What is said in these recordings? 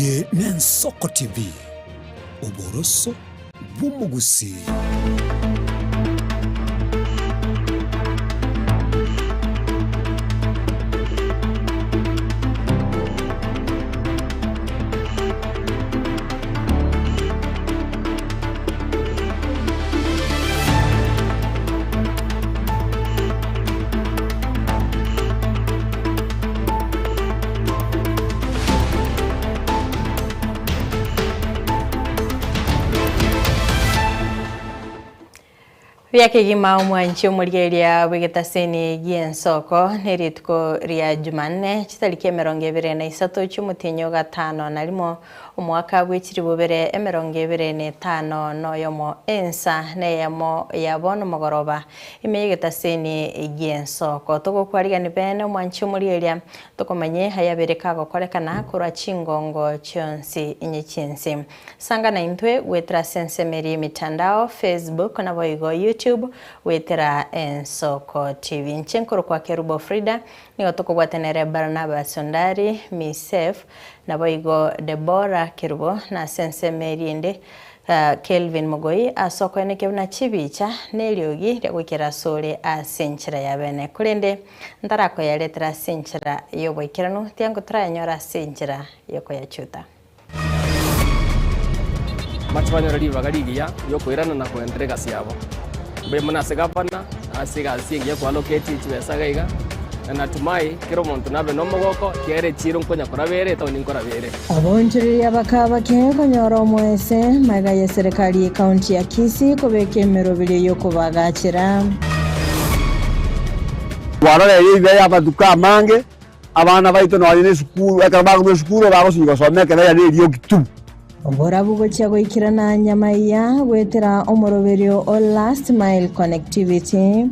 Eye n'Ensoko TV, oboroso bw'omogusii. Buya kegima omwanchi omorigereria bw'egetaseni gi'ensoko nerituko ria Jumanne chitariki emerongo ebere na isato chi'omotienyi o gatano na rimo Omwaka bwe chilifu bibere emerongo ebere na etano na oyomo, ensa neyemo ya bono mogoroba, ime y'egetaseni gi'ensoko. Togokwarigani bene omwanchi omorieria, tokomanye ayabere kagokorekana korwa chingongo chionsi inye chi'ense. Sanga naintwe goetera ase ensemo eria y'emitandao, Facebook naboigo YouTube, goetera Ensoko TV. Inche nkorokwa Kerubo Frida, nigo tokobwata nere Barnabas Ondari, Misef, Naboigo Debora Kerubo, na ase ensemo eria ende Kelvin Mogoi, ase okoenekia buna chibicha na eriogi ria goikera asore ase enchera ya bene. Korende ntarakoyaretera ase enchera y'oboikeranu, tiango torayanyore ase enchera y'okoyachuta. Mbache banyore ribaga rigiya riokoirana na koenderera egasi yabo. Mbuya mono ase gavana, ase egasi engiya kwaloketie chibesa iga iga, na natumai kera omonto nabe nomogoko, ekiagera echiiro nkonya koraba ere, etaoni nkoraba ere. Abaonchoreria bakaba ke konyora omoese magega y'eserekari y'ecounty ya Kisii kobeka emeroberio y'okobagachera. Kwarora ebibe y'amatuko amange, abana baito nonye nesukuru, ekero bakorwa esukuru bagosinywa gosoma ekero yari erioki tu. Oborabu gochia goikerana nyamaiya goetera omoroberio o Last Mile Connectivity.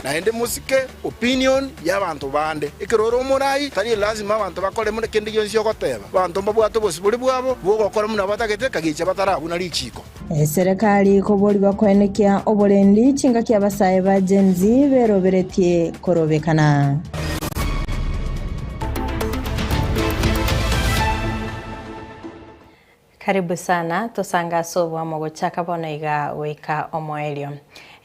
Naende mosike opinion y'abanto bande. Ekero ore omorai, tari elasima abanto bakore buna kende gionsi ogoteba. Abanto mbabwate obosibore bwabo bw'ogokora buna batagete, kagicha batarabuna richiiko. Eserekari koborigwa koenekia oborendi chingaki abasae ba Gen Z beroberetie korobekana. Karibu sana, tosange ase oboamo gochaka bono iga goika omoerio.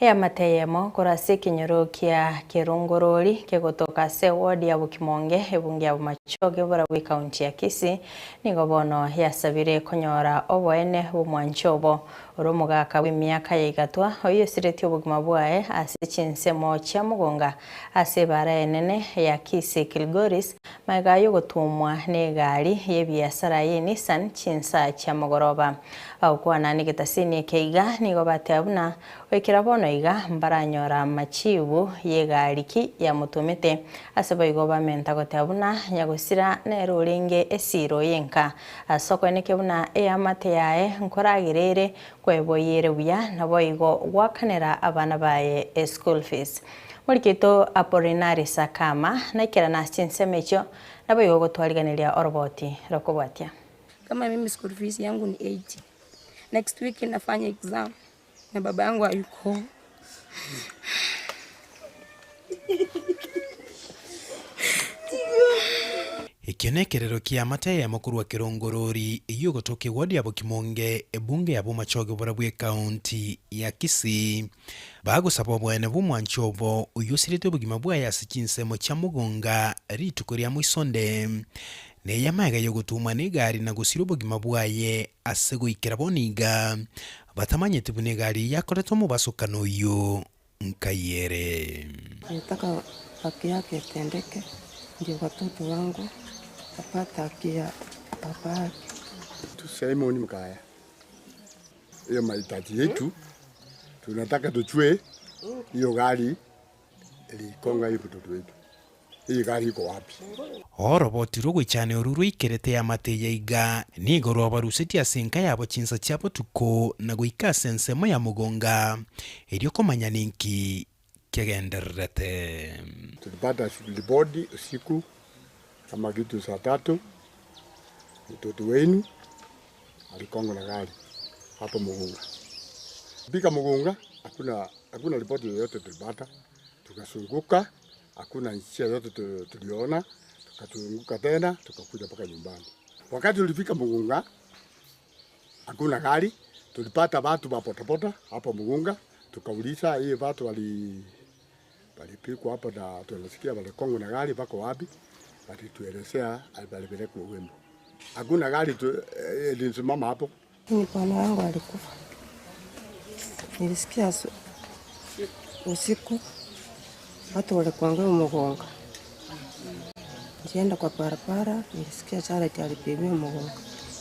Eamate eyemo korwa ase ekenyoro kia Kerongorori kegotoka ase eward ya Bokimonge ebunge ya Bomachoge borabwo ecounty ya Kisii nigo bono yasabire konyora oboene bw'omwanchi obo ore omogaka bw'emiaka ya igatwa oyio osiretie obogima bwaye ase chinsemo chia Mugunga ase ebara enene ya Kisii Kilgoris Magega y'ogotuomwa negari y'ebiasara ye Nissan chinsa chia mogoroba. Bagokwana negetasini eke iga nigo bateba buna goikera bono iga mbaranyora amachibu y'egari ki yamotuomete ase boigo bamenta goteba buna nyagosira nere orenge esiiro y'enka ase okoenekia buna eamate yaye nkoragera ere kweboyia ere buya naboigo goakanera abana baye eschool fees. Morikeito Apolinari Sakama naikerana ase chinsemo echio, naboigo gotwariganeria oroboti rokobwatia. Kama mimi school fees yangu ni 80. Next week nafanya exam na baba yangu hayuko. Ekio nekerero ki'amate eyemo korwa kerongorori eyio ogotoka eward ya Bokimonge, ebunge ya Bomachoge borabwo ecounty ya Kisii. Bagosaba oboene bw'omwanchi obo oyio osirete obogima bwaye ase chinsemo chia mogonga rituko ria moisonde, na ey'amaiga y'ogotumwa negari na gosira obogima bwaye ase goikera bono iga, batamanyeti buna egari eyio yakorete omobasokano oyio nkai ere. Nataka haki yake itendeke ndio watoto wangu wapate haki ya baba yake. Simon Mkaya, hiyo mahitaji yetu tunataka tujue hiyo gari iligonga hiyo mtoto wetu, hii gari iko wapi? Oroboti rw'ogoichania oru rwaikerete eamate eye iga, nigo rwabarusetie ase enka yabo chinsa chia botuko na goika ase ensemo ya mogonga, erio komanya ninki kegendererete. Tulipata ripoti usiku kama kitu saa tatu, mtoto wenu aligongwa na gari hapo Mugunga. Fika Mugunga hakuna hakuna ripoti yoyote tulipata, tukasunguka hakuna njia yoyote tuliona. Tukazunguka tena tukakuja mpaka nyumbani. Wakati tulifika Mugunga hakuna gari, tulipata watu wa bodaboda hapo Mugunga, tukauliza hii watu wali walipikwa hapo na tunasikia walikongwa na gari wako wapi, walituelezea walipelekwa Ugembo. Hakuna gari tu, ilisimama hapo. Ni bwana wangu alikufa. Nilisikia usiku watu walikuanga Mugonga. Nilienda kwa barabara, nilisikia Charity alipigwa Mugonga.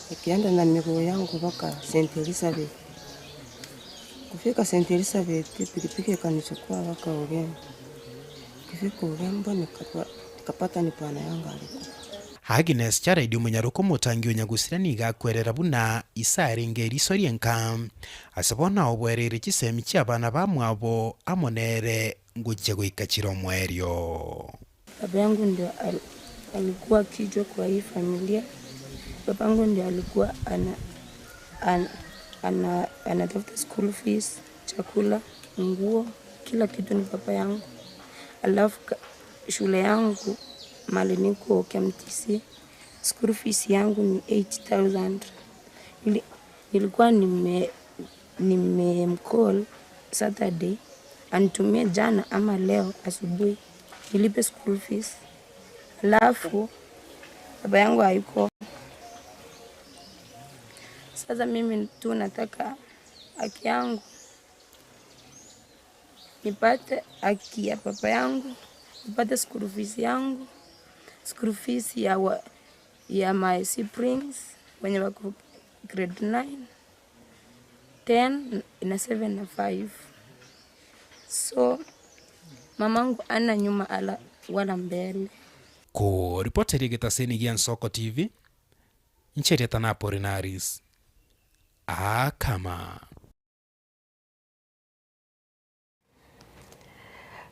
Nikienda na miguu yangu mpaka St. Elizabeth. Kufika St. Elizabeth, pikipiki ikanichukua mpaka Ugembo. Kufika Ugembo nikapata ni bwana yangu alikufa. Agnes Charedi omonyaroka omotangi o Nyagusira nigo akwerera buna ise arenge eriso ri'enka, ase bono aoboereire chisemi chi'abana bamwabo amo nere ngochia goika chire omoerio. Baba yangu ndio alikuwa kichwa kwa hii familia. Babangu ndio alikuwa anatafuta school fees, chakula, nguo, kila kitu ni baba yangu. Alafu shule yangu mali niko KMTC, school fees yangu ni 8000. Nilikuwa nimemcall Saturday anitumie jana ama leo asubuhi nilipe school fees. Alafu baba yangu hayuko. Sasa mimi tu nataka haki yangu, nipate haki ya papa yangu, nipate school fees yangu, school fees ya my siblings wenye wako grade 9, 10 na 7 na 5. So mamangu ana nyuma ala wala mbele. Koripoteria egetaseni gia Nsoko TV, inche erieta na Apolinaris Akama.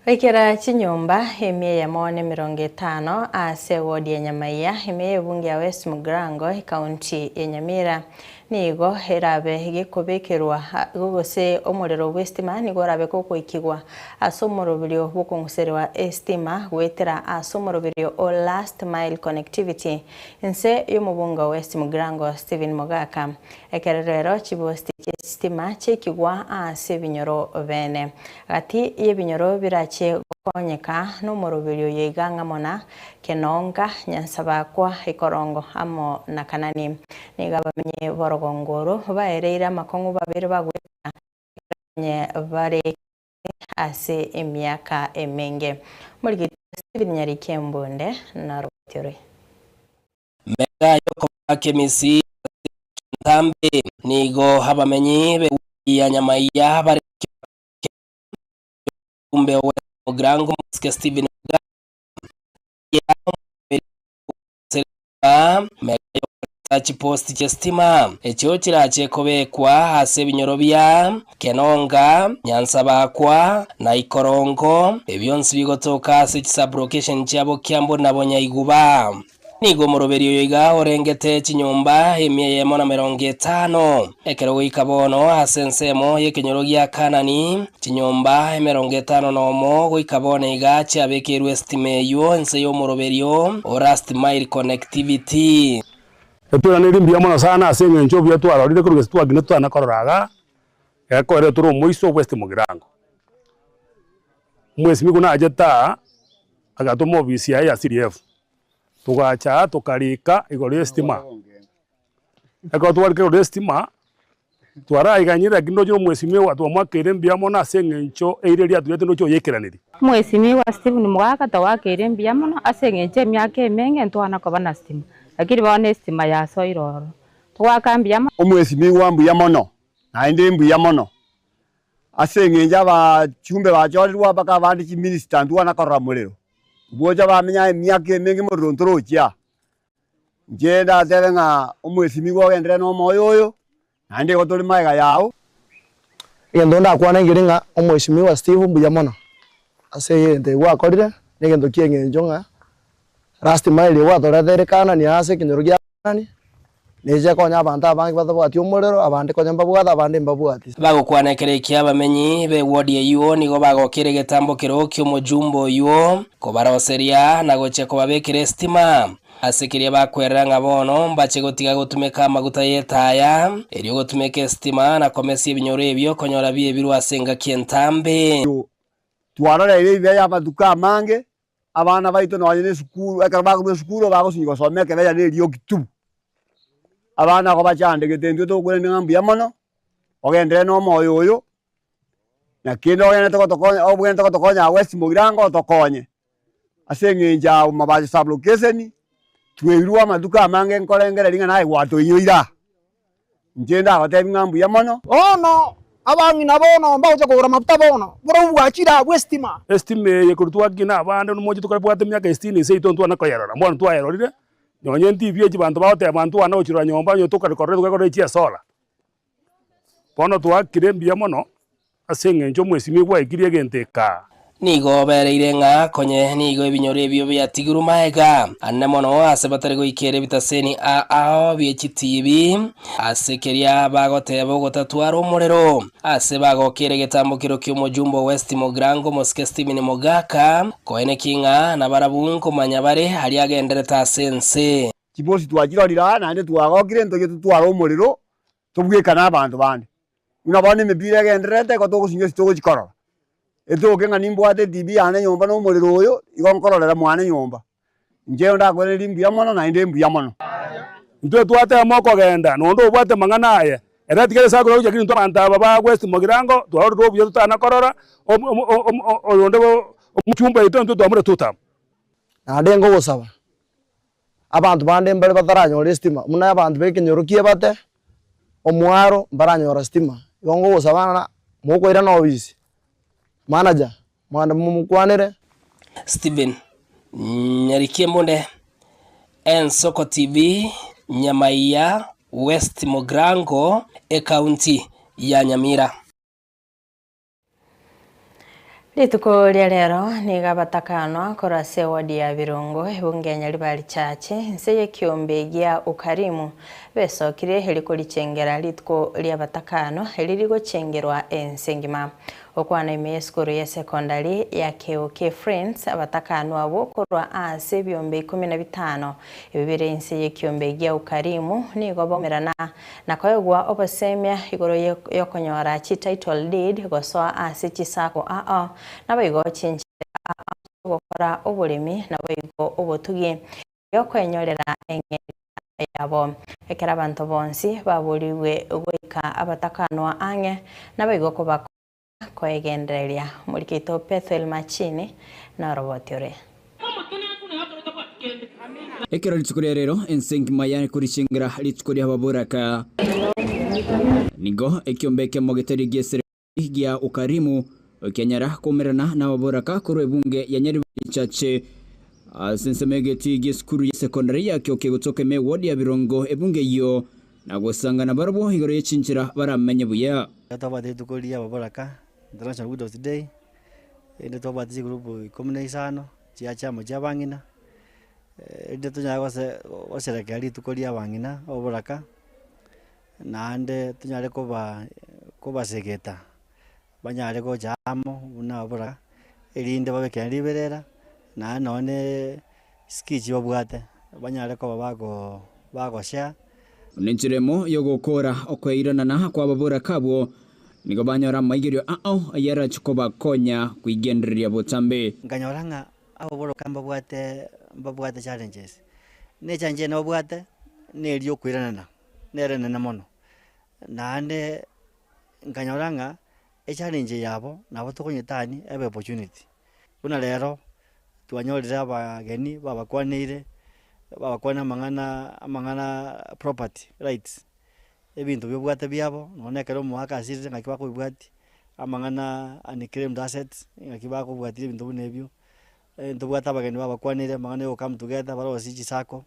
Goikera chinyomba emia eyemo na emerongo etano ase ewodi ya Nyamaiya, ime y'ebunge ya West Mugirango, ekaunti ya Nyamira. Nigo erabe gekobekerwa gose omorero bw'estima nigo orabe gokoikigwa ase omoroberio bw'okong'userewa estima goetera ase omoroberio o last mile connectivity inse y'omobunge o West Mugirango Stephen Mogaka. Ekero rero chibosti chi'estima chiaikigwa ase ebinyoro bene. Gati y'ebinyoro birache gokonyeka nomoroberio oyo iga ng'amo na Kenonga, Nyansabakwa, Ikorongo amo na Kanani. Nigo abamenyi b'orogongo oro baereire amakong'u babere bagweka ekero onye bare ase emiaka emenge. Omorikiti Stephen Nyariki Embunde naroboti ore. Mega y'okobaka emisi ase entambe nigo abamenyi b'ewodi ya Nyamaiya bare Omombe o West Mugirango Omosike Stephen Mugambi Chiposti chi'esitima echio chirache kobekwa ase ebinyoro bia Kenonga, Nyansabakwa, na Ikorongo, ebionsi bigotoka ase chisublocation chia Bokiambu na Bonyaiguba. Nigo omoroberi oyo iga orengete chinyomba emia eyemo na merongo etano. Ekero goika bono ase ensemo y'ekenyoro gia Kanani, chinyomba emerongo etano nomo goika bono iga chiabekeirwe esitima eyio inse y'omoroberio o Last Mile Connectivity. Etweraneirie mbuya mono sana ase eng'encho obuya twarorire korwa gese twakina totana korora igaa, egekorero tore omoiso obwesete mogirango. Omwesimigwa nachete aa, agatoma ofisi yaye ya CDF. Togacha aa tokarika igoro y'esitima, ekero twarika igoro y'esitima, twaraiganyire lakini ndoche omwesimigwa twamwakeire mbuya mono ase eng'encho eira eria aturetire ndoche oyeikeraniri. Omwesimigwa Stephen Mogaka twagoakeire mbuya mono ase eng'encho emiaka emenge ntwana koba na sitima, lakini bono esitima yasoire ororo. Togoaka mbuya mono. Omwesimigwa mbuya mono, naende mbuya mono, ase eng'encho abachumbe bachorirwe mpaka abande chiminister ntwana korora morero. Gocha bamenya emiaka emenge morero ntorochia. Inche ndatebe ng'a omwesimigwa ogenderere na omoyo oyo, naende igo tore magega yao. Egento ndakwane nkeri ng'a omwesimigwa Steve mbuya mono ase egento eke gwakorire, na egento kia eng'encho ng'a last mile gwatoreteire Kanani ase ekenyoro gia Kanani. Neche konya abanto abange batabwati omorero, abande konya mbabwate, abande mbabwati. Bagokwana ekero ekia abamenyi b'ewodi eyio nigo bagokire egetambo kero ki'omojumbe oyio kobaroseria na gochia kobabekera esitima. Ase keria bakwerera ng'a bono mbache gotiga gotumeka amaguta y'etaya, erio gotumeka esitima na komesia ebinyoro ebio konyora biebirwe ase engaki entambe. Twaroreire ebibe y'amatuko amange, abana baito nonye na esukuru, ekero bakorwa esukuru bagosinywa gosoma ekebeya na erioki tu. Abana igo bachandegete intwe tokwerania ng'a mbuya mono, ogenderere na omoyo oyo, na kende ogenderete gotokonya obwenerete gotokonya agwo esimo girango otokonye, ase eng'encho abwo mabacho sub location, tweirwe amatuko amange nkorengereria ng'a naye gwatoinyoire aa. Inche ndagotebi ng'a mbuya mono. Bono abang'ina bono mbagocha kogora amafuta bono, borobwo bwachire abwo estima. Estima eye korwa twakina abande nomochie tokabwate emiaka sitini inse yaito ntwana koyerora, bono twayerorire, nonye entibi echi banto bagoteba ntwana gochirora nyomba onye tokare korora tokakorora echi esolar. Bono twaakire mbuya mono ase eng'encho omwesimigwa gwaikirie egento eke. Nigo obereire ng'a konye nigo ebinyoro ebio biatigirwe magega ane mono ase batari goikera ebitaseni ao bie chitibi, ase keria bagoteba ogotatwara omorero, ase bagokera egetambokero ki'omojumbe o West Mugirango omosike Stephen Mogaka, koeneki ng'a nabarabwo nkomanya bare aria agenderete ase ense. Chibosi twachirorire aa naende twagokire ntoche totware omorero tobwekane abanto bande. Buna bono emepira egendererete igo togosinywa ase togochi korora. Etoke ng'a nimbwate etibi yane nyomba na omorero oyo, igo nkororera mwane nyomba. Inche ndakwereria mbuya mono naende mbuya mono. Intwe twatema okogenda, na onde obwate amang'ana aye, ere atigare ase akorora gochia kera intwe abanto aba ba West Mogirango twarorire obuya totana korora, oyonde omochumba oito intwe twamura totama. Naende ngogosaba, Abanto bande mbare bataranyora estima, buna abanto b'ekenyoro ki'ebate, omwaro mbaranyora stima. Igo ngogosaba ng'a mokoirana obisi, manager, mwande momokwanere. Stephen Nyarikembunde, Ensoko TV, Nyamaiya, West Mugirango, Ekaunti ya Nyamira. Rituko ria rero nigo abatakanwa korwa ase ewodi ya Birungu, ebunge ya Nyaribari Church, inse y'ekiombe gia Ukarimu, besokirie eri korichengera rituko ri'abatakanwa eri rigochengerwa ense engima. Gokwana ime y'esukuru y'esekondari ya KOK Friends, abatakanwa abwo korwa ase ebiombe ikomi na bitano ebi bire inse y'ekiombe gia Ukarimu nigo baumerana Na koegwa obosemia igoro y'okonyora chi title deed gosoa ase chisako ao, naboigo chinchera ao chi'ogokora oboremi naboigo obotugi, erio kwenyorera eng'eria yabo. Ekero abanto bonsi baborigwe goika abatakanwa ang'e, naboigo kobakonya koegendereria. Omoriki oito Bethuel Machini noroboti ore. Ekero rituko ria rero ense engima yare korichengera rituko ri'ababoraka, nigo ekiombe ekemo getari gi'eserikari gia Ukarimu kianyara koumerana n'ababoraka korwa ebunge ya Nyaribari Chache ase ensemo y'egetii gi'esukuru ya sekondari ya Kioke gotoka ime eward ya Birongo ebunge eyio na gosanga nabarabwo igoro ye chinchera baramenye buya. Twabwate rituko ri'ababoraka, International Widows Day, erinde twabwate chigroup ikomi na isano. Chiachama chi'abang'ina, erinde tonyare gose gosherekea rituko ri'abang'ina oboraka, naende tonyare koba kobasegeta, banyare gocha amo buna oboraka, erinde babekane riberera, naende nonye na skill babwate, banyare koba bago bagoshare. Nenchera emo y'ogokoora okoiranana kw'ababoraka abwo, nigo banyora amaigerio ao ayarache kobakonya kwigendereria botambe. Nkanyora ng'a ababoroka mbabwate mbabwate challenges, na echallenge eye babwate neri ya okoiranana, nere enene mono. Naende nkanyora ng'a echallenge yabo nabo tokonyetani ebe opportunity. Buna rero, twanyorire abageni babakwaneire, babakwane amang'ana amang'ana property rights, ebinto biobwate biabo, nonya na ekero omogaka asirire ng'aki bakobibwatia, amang'ana unclaimed assets, ng'aki bakobwatia ebinto buna ebio, ntobwate abageni babakwaneire amang'ana ya gocome together barosie chisacco.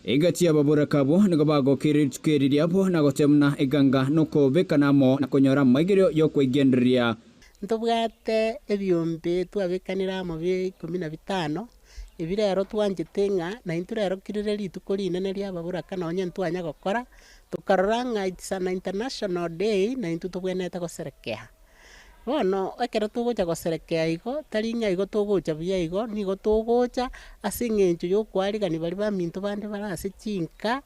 Egati y'ababoraka abwo nigo bagokeire rituko eri riabo na gotemna eganga nokobekana amo na konyora amaigerio y'okweigendereria. Ntobwate ebiombe twabekanire amo bia ikomi na bitano, Ebi rero twanchete ng'a naintwe rero kirire rituko rinene ria ababoraka nonye ntwanya gokora, tokarora ng'a it's an international day naintwe tobwenerete goserekea. Bono ekero togocha goserekea igo, tari ng'a igo togocha buya igo, nigo togocha ase eng'encho ya okoarigania baria baminto bande bare ase chinka,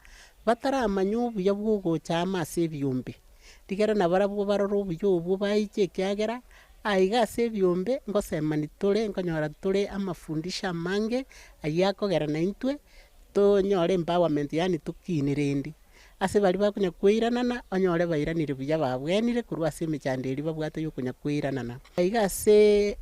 bataramanya obuya bwa ogocha amo ase ebiombe. Rigere nabarabwo barore obuya obwo baiche ekiagera, aiga ase ebiombe ngosemani tore, nkonyora tore amafundisho amange, ayio akogera naintwe tonyore empowerment yaani tokine rende. Ase baria bakonya koiranana, onyore bairanire buya babwenire korwa ase emechando eria babwate yokonya koiranana. Iga ase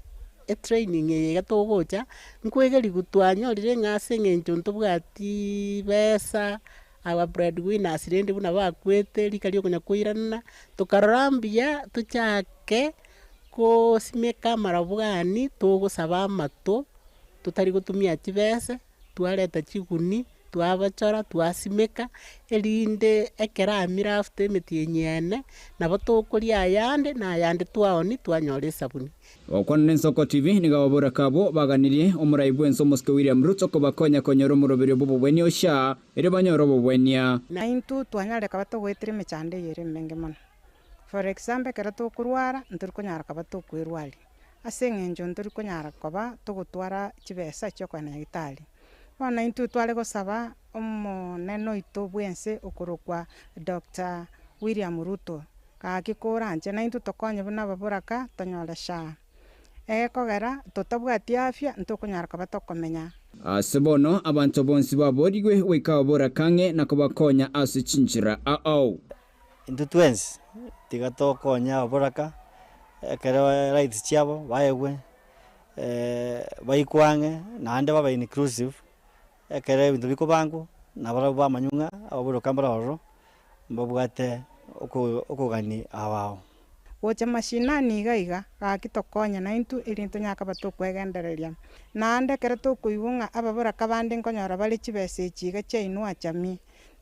etraining eye iga togocha, nkoegerigwa twanyorire ng'a ase eng'encho ntobwati besa, our bread winners rende buna bakwete rika riokonya koiranana, tokarora mbuya tochake kosimeka amarabwani togosaba amato, totari gotumia chibese. Twareta chiguni, twabachora, twasimeka, erinde ekero amire after emetienyi ene, nabo tokoria ayande, na ayande twaonia twanyora esabuni. Gokwana n'Ensoko TV nigo ababoraka abwo baganirie omorai bw'ense omosike William Ruto kobakonya konyora omoroberio bw'obobwenia Usha erio banyore obobwenia. Na intwe twanyarire koba togoetera emechando eye ere emenge mono. For example, ekero tokorwara, ntori konyara koba tokwerwaria. Ase eng'encho ntori konyara koba togotwara chibesa chi'okoenda nyagetari. Bono intwe tware gosaba omonene oito bw'ense okorokwa Doctor William Ruto, gaki koranche naintwe tokonye buna ababoraka tonyore SHA. Egekogera totabwati afya ntokonyara koba tokomenya. Ase bono abanto bonsi baboorigwe goika ababoraka ang'e na kobakonya ase chinchera ao. Intwe twensi tiga tokonye ababoraka, ekero rights chiabo baegwe, baikwe ang'e naende babe inclusive, ekero ebinto bikobangwa, nabarabwo bamanywe ng'a ababoraka mbare ororo, mbabwate oko okogani ao ao. Gocha mashinani iga iga, gaki tokonye naintwe erinde tonyare koba tokwegendereria. Naende ekero tokoigwa ng'a ababoraka bande nkonyora bare chibesa echi iga chiainwe achamie,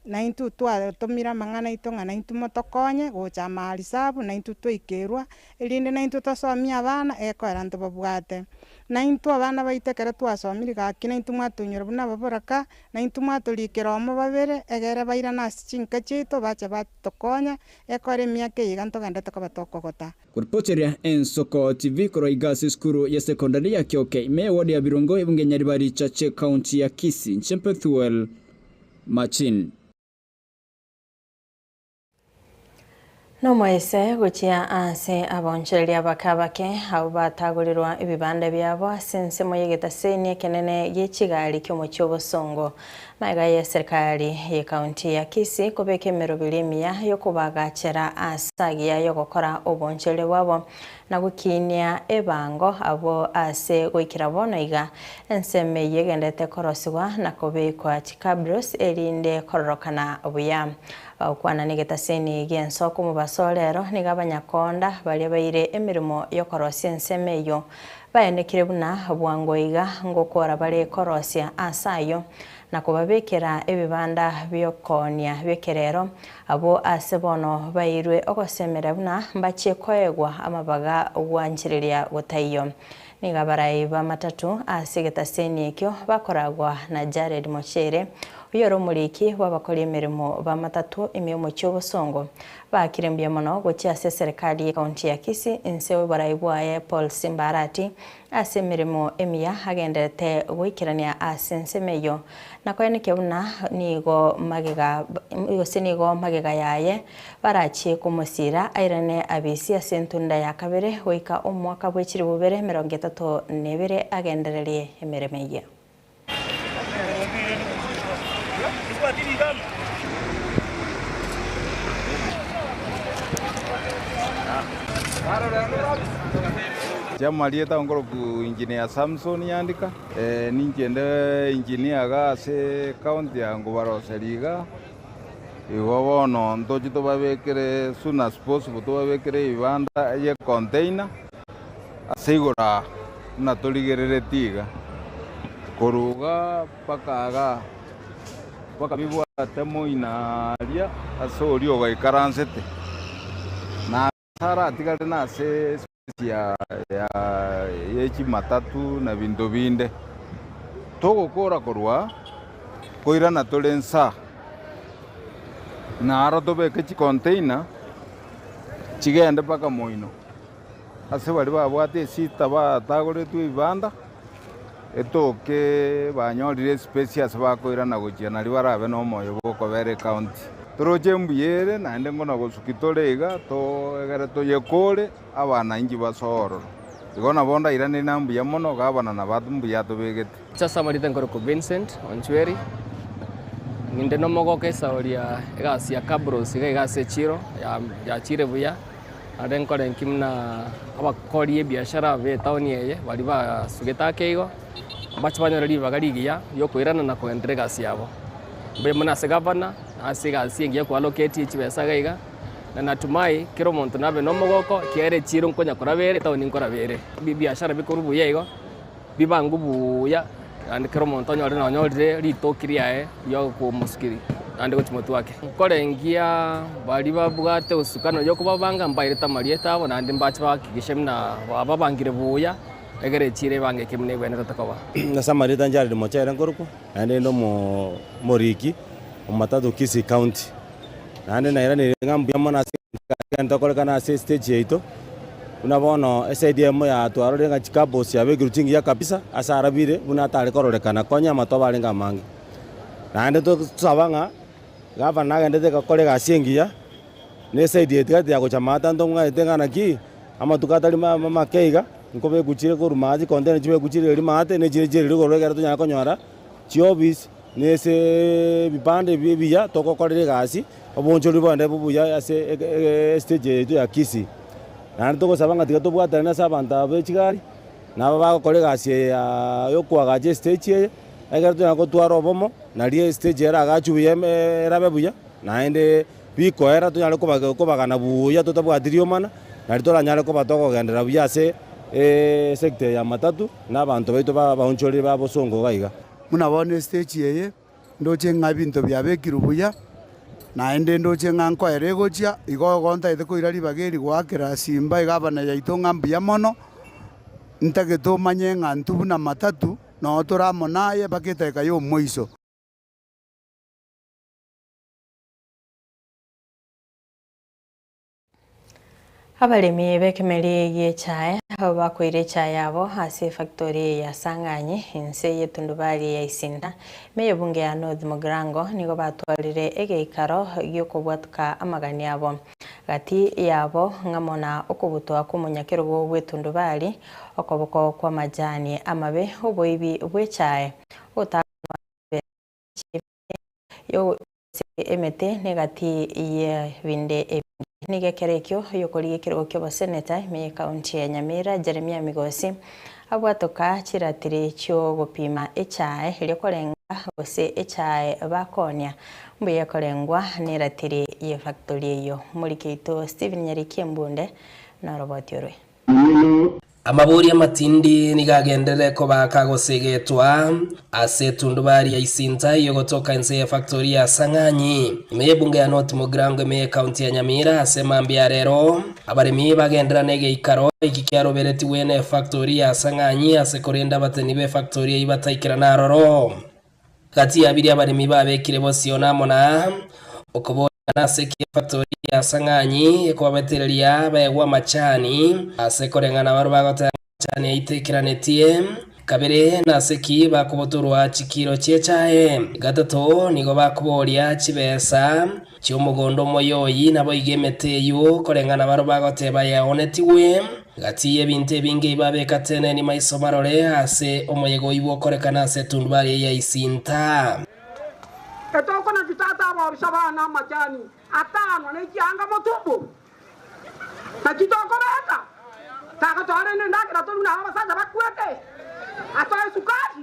Naintwe twatomire amang'ana aito ng'a naintwe motokonye gocha amarisabu, naintwe twaikerwa, erinde naintwe tosomie abana egekoera ntobabwate. Naintwe abana baito ekero twasomire gaki naintwe mwatoinyora buna ababoraka, naintwe mwatorikera omo babere, egere bairane ase chinka chiaito bache batokonye, ekore emiaka eye iga ntogenderete koba tokogota. Koripoteria Ensoko TV korwa iga ase esukuru ya secondary ya Kioke ime eward ya Birongo ebunge Nyaribari Chache ekaunti ya Kisii inche Pethuel Machin. Nomoise gochia ase abaonchoreria abake abake, abwo batagorirwa ebibanda biabo ase ensemo y'egetaseni ekenene gie chigari ki'omochie obosongo. Magega y'eserikari y'ecounty ya Kisii kobeka emeroberi emiya y'okobagachera ase agiya y'ogokora oboonchoreria bwabo na gokinia ebango abwo ase goikera bono iga ensemo eyio egenderete korosigwa na kobekwa chicabros erinde kororokana buya. Bagokwana negetaseni gi'ensoko omobaso o rero nigo abanyakoonda baria baire emeremo y'okorosia ensemo eyio Baenekire buna bwango iga ngokora bare korosia aase ayio, na kobabekera ebibanda bi'okoonia bi'ekerero, abwo aase bono bairwe ogosemeria buna mbachie koegwa amabaga gwanchereria gotaiyo. Nigo abarai b'amatatu ase egetaseni ekio bakoragwa na Jared Mochere, oyore omoriki bw'abakori emeremo b'amatatu ime y'omochie obosongo, Baakire mbuya mono gochia ase eserekari y'ecounty ya Kisii inse y'oborai bwaye Paul Simba Arati ase emeremo emiya agenderete goikerania ase ensemo eyio na koenekia buna nigo magega gose nigo magega yaye barachie komosiira airane abisi ase entunda ya kabere goika omwaka bwe chilifu bibere emerongo etato na ebere agendererie emeremo eyio. Chiamarieta nkoroku Engineer Samson Nyandika, ninche nde engineer iga ase county ya Nkobaroseria iga, igo bono ntoche tobabekere soon as possible tobabekere ebibanda ye container. Ase igoro aa, buna torigereretie iga, korwa iga mpaka igaa, mpaka bibwate moino aria ase oria ogaikaransete, na ase aratigare nase space ya ya ye chimatatu na binto binde. Togokora korwa koirana tore nsa, naro tobeke chicontainer chigende mpaka moino. Ase baria babwate esita batagoretwe ebibanda, etoke banyorire espace ase bakoirana gochia nario barabe nomoyo bw'okobera ecounty. Toroche mbuya ere naende ngona gosuki tore iga toegere toyekore abanainchi basoe ororo. Igo nabo ndairaneri na mbuya mono gavana nabo mbuya atobegete. Inche ase amarieta nkorokwa Vincent Onchweri, ninde nomogoka esauri ya egasi ya Kabros iga iga ase echiro yachire buya. Naende nkore nki buna abakori ebiashara b'etaoni eye baria basugete ake igo, mbache banyore ribaga rigiya riokoirana na kogenderera egasi yabo. Mbuya mono ase gavana, ase egasi engiya kwaloketie chibesa iga iga, na natumai kera omonto nabe na omogoko ekiagera echiro nkonya koraba ere, etaoni nkoraba ere. Ebiashara bikorwa buya igo, bibangwe buya, naende kera omonto onyore nonyorire ritoki riaye riokomosukeria naende gochia motwe ake. Nkorengia baria babwate osukano yokobabanga mbairete amarieta abo naende mbache bahakikishe buna bababangire buya, egere echiro ebangeke buna egwenerete koba. Ase amarieta Jared Mochere nkorokwa, naende ninde omoriki o Matatu Kisii County. Naende nairanire ng'a mbuya mono ase egento tokorekana ase estage yaito, buna bono eside eyemo yatwarorire ng'a chicupboards chiabekirwe chingiya kabisa, ase arabire buna atare kororekana konya amatobe arenge amange. Naende tosaba ng'a gavana nagendete gokora egasi engiya, na eside eye tiga tiyagocha maata ntong'aete ng'a naki, amatuko atari make iga, nkobekwa chire korwa maate chicontainer chibekwe chire erio maate, na echire chiere rigoro ekero tonyare konyora chiofisi. Nase ebibanda ebi ebiya togokorera egasi, oboonchoreri bogende buya ase estage yaito ya Kisii. Naende togosaba ng'a tiga tobwatane ase abanto aba be chigari, na aba bagokora egasi eye ya yokoagacha estage eye, ekero tonyare gotwara obomo, nario estage eragachwe buya erabe buya, naende bikoera tonyare kobagana buya totabwati riomana, nario toranyare koba tokogenderera buya ase esector eye ya matatu, na abanto baito baonchoreri ba bosongo iga iga. Buna bono estage eye, ndoche ng'a ebinto biabekirwe buya, naende ndoche ng'a nkoera egochia, igo igo ntagete koira ribaga eri goakera Simba egavana yaito ng'a mbuya mono, ntagete omanye ng'a intwe buna matatu, noo tore amo naye mpaka edageka ya omoiso. Abaremi b'ekemeri gi'echae abwo bakoira echae yabo ase efactori ya Sang'anyi inse y'etundubari ya Isinta, ime y'ebunge ya North Mugirango nigo batwarire egeikaro gi'okobwatuka amagani abo. Gati yabo ng'amo na okobutwa kw'omonyakerogo bw'etundubari, okoboko kw'amajani amabe, oboibi bw'echae, ogotaganwa Ase emete negati y'ebinde ebinge. Nigo ekero ekio oyokorigia ekerogo ki'oboseneta ime y'ekaunti ya Nyamira Jeremiah Migosi abwatoka chiratiri chi'ogopima echae erio korenga gose echae bakoonia mbuya ekorengwa neratiri y'efactori eyio. Omoriki oito Stephen Nyariki Embunde noroboti orwe. Amabori amatindi nigo agenderere koba kagosegetwa ase etundubari ya Isinta eyogotoka inse ye factory ya Sang'anyi ime y'ebunge ya North Mugirango ime y'ecounty ya Nyamira ase mambia ya rero. Abaremi bagenderera negeikaro eki kiaroberetigwe ne factory ya Sang'anyi ase korende abateni be factory eyio bataikerana aroro. Gati ya biria abaremi babekire bosio namo na okoboria nase ki efactori ya Sang'anyi ekobabetereria baegwe amachani ase koreng'ana barabwo bagoteba ng'a amachani aito ekeranetie. Kabere, nase ki bakobotorwa chikiro chi'echae? Gatato, nigo bakoboria chibesa chi'omogondo omoyoyi, naboigo emete eyio koreng'ana barabwo bagoteba yaonetigwe. Gati y'ebinto ebinge ebi babeka teneni maiso marore ase omoyega oyio bw'okorekana ase etundubari eye ya Isinta. Etoko naki tata ababisa bana amachani atano ne chianga motumbo? Naki tokobeka? Tagotoa rende endagera tori buna abasacha bakwete, atoe esukari.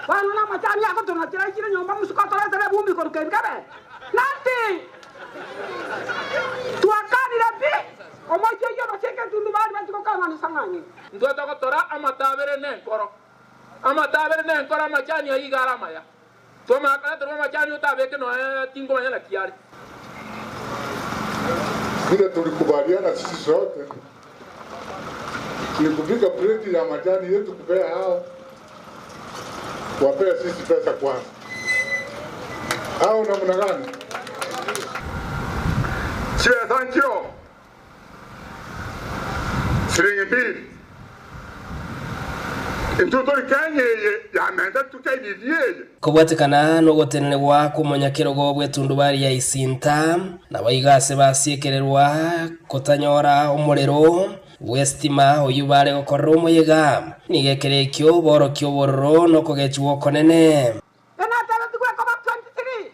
Bono namachani agotonachera aichire nyomba mosuko atoretere ebumbi korwa ebikebe. Naki twakanire pi! Omochie oyio obacheke etundubari bachie gokang'ana esang'anyi. Intwe togotora amatabere nenkoro, amatabere nenkoro, amachani ayio iga are amaya. Twamanya koreterwa amachani otabeke nonya tinkomanya naki are. Vile tulikubaliana sisi sote ni kupika pleti ya majani yetu kupea hao. Wapee sisi pesa kwanza, au namna gani? Chibesa nchio siringi mbili intwe tori Kenya eye yamenta tukairirie eye. Kobwatekana nogotenenigwa kw'omonyakerogo bw'etundubari ya Isinta, nabo igo ase basiekererwa kotanyora omorero bw'esitima oyio bare gokorera omoyega, nigo ekero ekio borokia obororo na okogechigwa okonene. Enatebetigwe ekoba 23,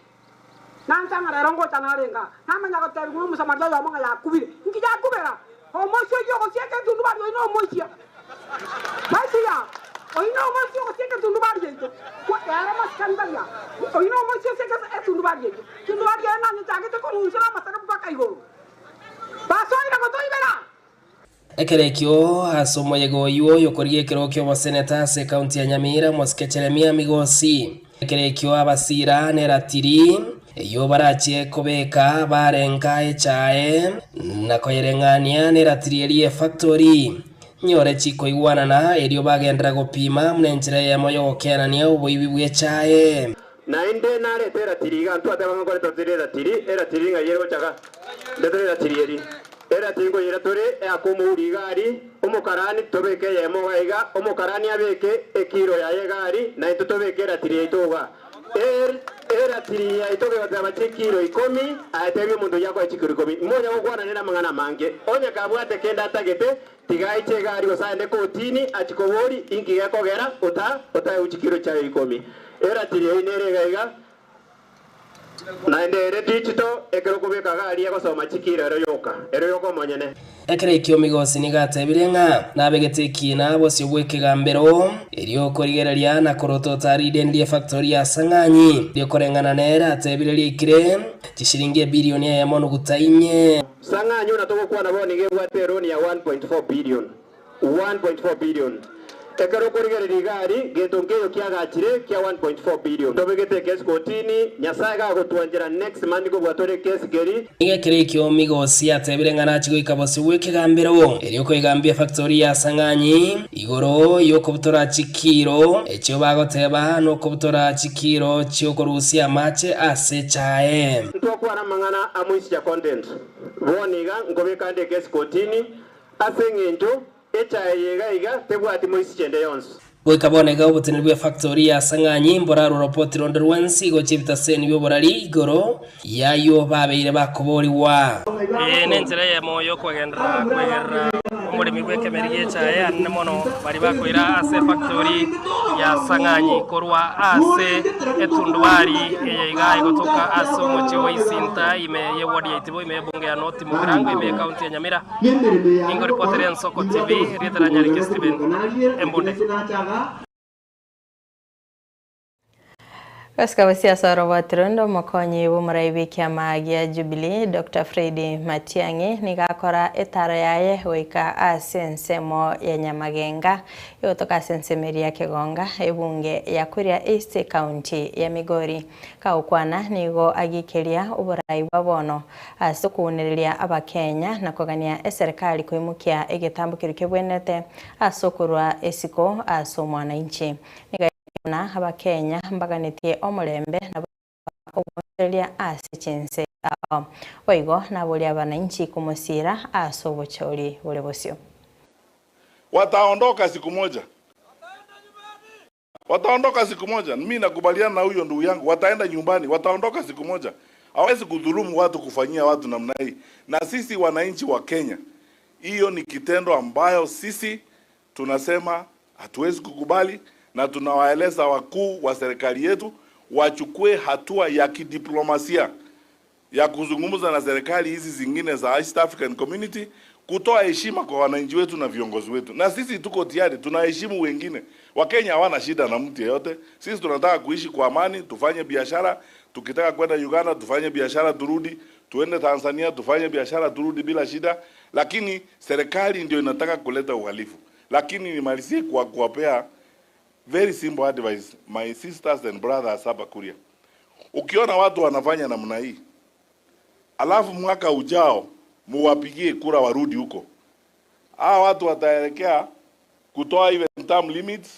na nche ng'a rero ngocha narenge aa, namanya gotebigwa n'Omosamaria oyomo ng'a yakubire. Inki yakubera? Omoisia oyio ogosieka etundubari oyio nomoisia. Maisia, oyio nomoisia ogosieka etundubari yaito. Ere masikani tari aa. Oyio nomoisia osieke etundubari eyio. Etundubari eye nanyechagete korwa inse namasare mpaka igoro. Basoire gotoibera. Ekero ekio ase omoyega oyio oyokorigia ekerogo ki'oboseneta ase ekaunti ya Nyamira, omosike Jeremia Migosi. Ekero ekio abasira neratiri eyio barachie kobeka barenka echae na koyereng'ania neratiri eria efactori. Nyore chikoigwanana erio bagenderera gopima buna enchera eyemo y'ogokenania oboibi bw'echae. Naende narete eratiri iga, ntwateba ng'a nkoreta tore eratiri, eratiri ng'ai ere gochaka? Ndetere eratiri eri. Eratiri nkoyera tore eake omouri iga aria, omokarani tobeke eyemo iga iga, omokarani abeke ekiro yaye iga aria, naintwe tobeke eratiri yaito iga. Er, eratiri yaito gegoteba chikiro ikomi, aetebie omonto oyio akoe chikiro ikomi. Monya gokwana nere amang'ana amange. Onye kabwate kende atagete, tiga aiche iga aria gose aende kotini, achie koboria, inki gekogera ota, otaegwe chikiro chiaye ikomi. Eratiri eyio nere iga iga, Naende ere digital, ekero okobeka iga aria egosoma chikiro ero yoka, ero yoka omonyene. Ekero ekio Migosi nigo atebire ng'a nabegete ekiina bosio bw'ekegambero, erio okorigereria na korotota rideni ri'efactori ya Sang'anyi, erio koreng'ana nere atebire riaikire chishilingi ebilioni eyemo nuguta inye. Sang'anyi buna togokwana bono nigo ebwate eroni ya 1.4 billion. 1.4 billion. Ekero okorigereria iga aria, gento nkeiyo kiagachire kia 1.4 billion. Tobegete ekesi kotini, Nyasae gagotwanchera next month nkobua tore ekesi keri. Nigo ekero ekio Migosi atebire ng'a nachie goika bosio bw'ekegambero, erio koigambia efactori ya Sang'anyi igoro y'okobutora chikiiro echio bagoteba nokobutora chikiiro chi'okorusia amache ase echae. Ntokwana amang'ana a moisture content. Bono iga nkobeka nde ekesi kotini, Ase engencho echae eye iga iga tebwati moisiche ende yonsi. Goika bono iga oboteneneri bw'efactori ya Sang'anyi mborarwe ropoti ronde rwensi gochia ebitaseni bi'oborari igoro y'ayio babeire bakoborigwa. Eye nenchera eyemo y'okogenderera kwegerera omoremi bw'ekemeri gi'echae anene mono baria bakoira ase efactori ya Sang'anyi korwa ase etundubari eye iga egotoka ase omochie o Isinta ime y'eward ya Itibo ime y'ebunge ya North Mugirango ime y'ekaunti ya Nyamira. Ningoripotere Ensoko TV, erieta ria Nyariki Stephen Embunde. Gosika bosia ase oroboti rende omokonyi bw'omorai bw'ekiama gia Jubilee Doctor Fred Matiang'i nigo akora etaro yaye goika ase ensemo ya Nyamagenga egotoka ase ensemo eria ya Kegonga ebunge ya Kuria East ekaunti ya Migori. Kagokwana nigo agikeria oborai bwa bono Ase okounereria Abakenya na kogania eserekari koimokia egetambo keria kebwenerete ase okorua esiko ase omwananchi. Nigo aire buna Abakenya mbaganetie omorembe na ogoonchoreria ase chinse ao. Boigo naborie abananchi komosiira ase obochori bore bosio. Wataondoka siku moja. Wataondoka siku moja. Mimi nakubaliana na huyo ndugu yangu, wataenda nyumbani, wataondoka siku moja. Hawezi kudhulumu watu, kufanyia watu namna hii. Na sisi wananchi wa Kenya, hiyo ni kitendo ambayo sisi tunasema hatuwezi kukubali, na tunawaeleza wakuu wa serikali yetu wachukue hatua ya kidiplomasia ya kuzungumza na serikali hizi zingine za East African Community kutoa heshima kwa wananchi wetu na viongozi wetu. Na sisi tuko tayari, tunaheshimu wengine. Wakenya hawana shida na mtu yeyote. Sisi tunataka kuishi kwa amani, tufanye biashara. Tukitaka kwenda Uganda tufanye biashara turudi, tuende Tanzania tufanye biashara turudi bila shida, lakini serikali ndio inataka kuleta uhalifu. Lakini nimalizie kwa kuwapea very simple advice my sisters and brothers hapa Kuria. Ukiona watu wanafanya namna hii, alafu mwaka ujao muwapigie kura warudi huko, hawa watu wataelekea kutoa even term limits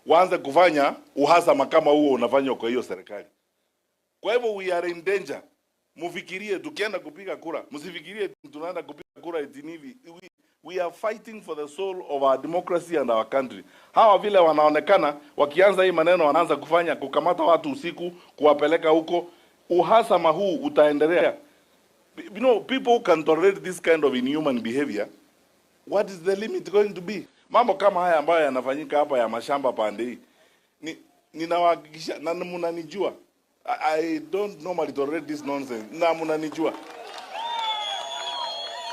waanze kufanya uhasama kama huo unafanywa kwa hiyo serikali. Kwa hivyo we are in danger. Mufikirie tukienda kupiga kura, msifikirie tunaenda kupiga kura eti ni hivi. We are fighting for the soul of our democracy and our country. Hawa vile wanaonekana wakianza hii maneno, wanaanza kufanya kukamata watu usiku, kuwapeleka huko, uhasama huu utaendelea. You know, people who can tolerate this kind of inhuman behavior, what is the limit going to be? Mambo kama haya ambayo yanafanyika hapa ya mashamba pande hii, ni ninawahakikisha na mnanijua, I don't normally tolerate this nonsense, na mnanijua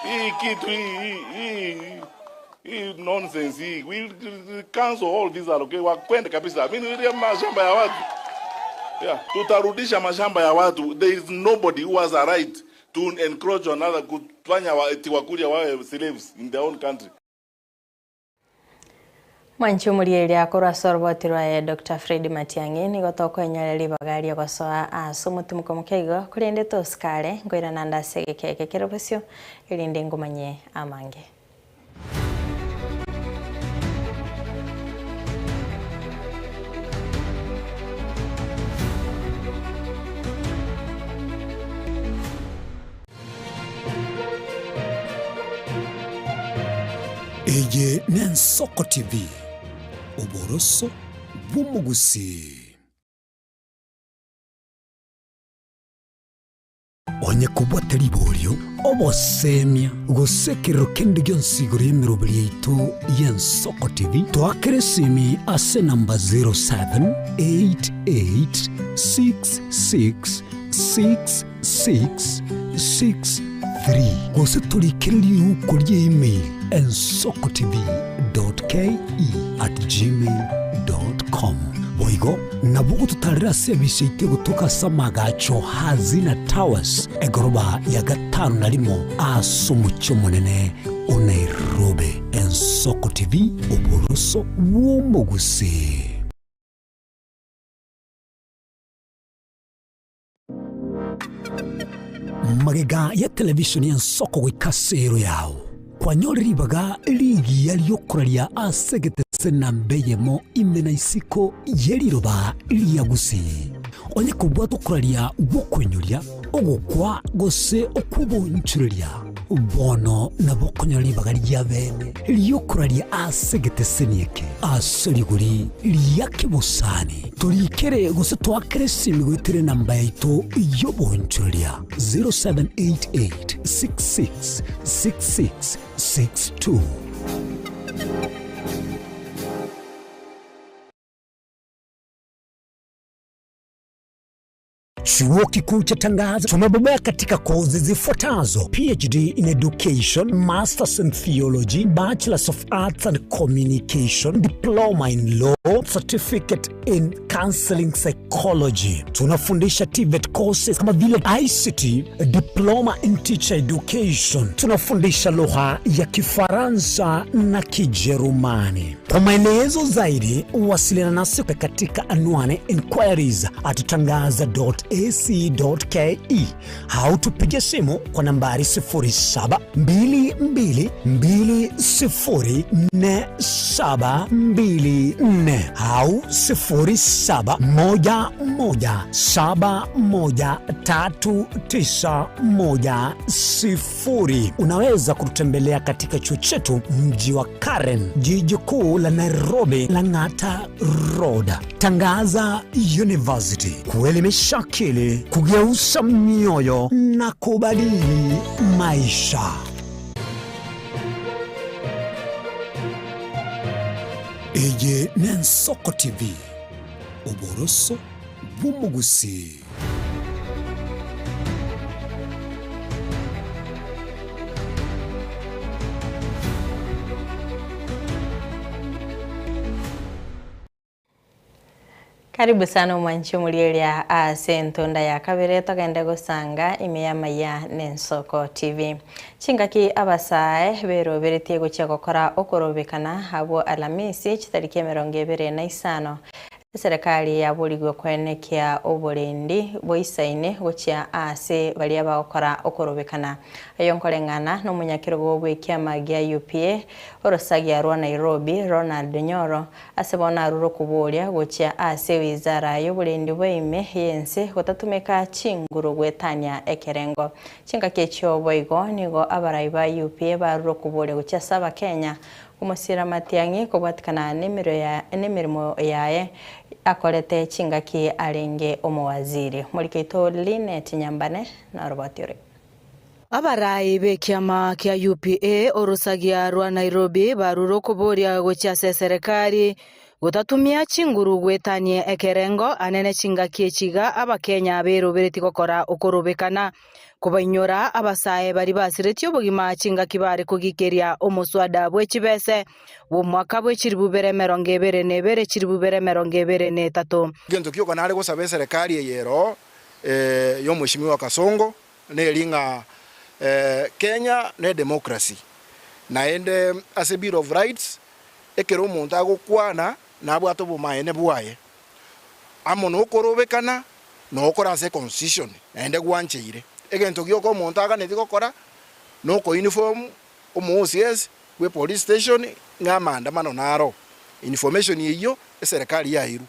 hii kitu hii hii hii hii nonsense hii, we cancel all these allocate, wakwende kabisa. Mimi ni mashamba ya watu yeah, tutarudisha mashamba ya watu. There is nobody who has a right to encroach on other, kufanya eti Wakuria wawe slaves in their own country. Mwanchi omorieria akorwa ase oroboti rwaye Doctor Fred Matiang'i nigo tokoenyoria ribaga riogosoa ase omotimuko moke igo korende tosikare nkoirana ande ase egeka eke kere bosio erinde ngomanye amange. Eye n'Ensoko TV, oboroso bw'omogusii. Onye kobwate riborio, obosemia, gose ekerero kende gionsi igoro y'emeroberi yaito y'Ensoko TV, toakere esimi ase enamba 0788666663 gose torikere riuko ria email ensokotv.ke@gmail.com. Boigo nabo ogototarera ase ebise yaito egotoka ase amagacho Hazina Towers, egoroba ya gatano na rimo ase omochie omonene o Nairobi. Ensoko TV, oboroso bw'omogusii. Magega ya televisheni y'ensoko goika ase ero yao, kwanyorire ribaga rigiya ri'okoraria ase egetese namba eyemo ime na isiko ye riroba ria Gusii. Onye kobwate okoraria gw'okoinyoria, ogokwa gose okw'obonchoreria, Bono nabo okonyora ribaga ri'abeene ri'okoraria ase egeteseni eke ase rigori ria kebosani. Torikere gose toakere esimi goetera enamba yaito y'obonchoreria 0788 66 66 62. Chuo Kikuu cha Tangaza tumebobea katika kozi zifuatazo: PhD in Education, Masters in Theology, Bachelors of Arts and Communication, Diploma in Law, Certificate in Counseling Psychology. Tunafundisha TVET courses kama vile ICT, Diploma in Teacher Education. Tunafundisha lugha ya Kifaransa na Kijerumani. Kwa maelezo zaidi wasiliana nasi katika anwani inquiries at tangaza.ac.ke au tupige simu kwa nambari 0722204724 au 0711713910. Unaweza kututembelea katika chuo chetu mji wa Karen, jiji kuu la Nairobi, Lang'ata Road. Tangaza University, kuelimisha akili, kugeuza mioyo na kubadili maisha. Eye n'Ensoko TV, oboroso bw'omogusii. Karibu sana omwanchi omorieria ase entunda ya kabere togende gosanga ime y'amaya n'ensoko TV. Chingaki abasae beroberetie gochia gokora okorobekana abwo Alamisi chitariki emerongo ebere na isano. Eserekari yaborigwe koenekia oborendi boisaine gochia aase baria bagokora okorobekana. Ayio nkoreng'ana nomonyakerogo bw'ekiama gia UPA orosagia rwa Nairobi Ronald Nyoro ase bono arure okoboria gochia ase ewizara y'oborendi bwa ime y'ense gotatumeka chinguru goetania ekerengo. Chingaki echio boigo nigo abarai ba UPA barure okoboria gochia ase abakenya Omosira Matiang'i kobwatikana nemeremo yaye akorete chingaki arenge omowaziri. Morikeito Linet Nyambane noroboti ore. Abarai b'ekiama kia UPA orosagia rwa Nairobi barure okoboria gochia ase eserekari gotatumia chinguru goetania ekerengo anene chingaki echi iga abakenya beroberetie gokora okorobekana Kobainyora abasae baria basiretie obogima chingaki bare kogikeria omoswada bwe chibese bw'omwaka bwe chilifu bibere emerongo ebere na ebere chilifu bibere emerongo ebere na etato. Egento gioka nare gosaba eserekari eye eroo y'omweshimiwa Kasongo neri ng'a Kenya ne democracy naende ase bill of rights ekero omonto agokwana nabwate obomaene bwaye amo nokorobekana nokora ase econstitution naende gwancheire. Egento gioka omonto aganeti gokora nokouniform omo OCS bwe police station ng'a amaandamano naro. Information eyio eserekari yairwe.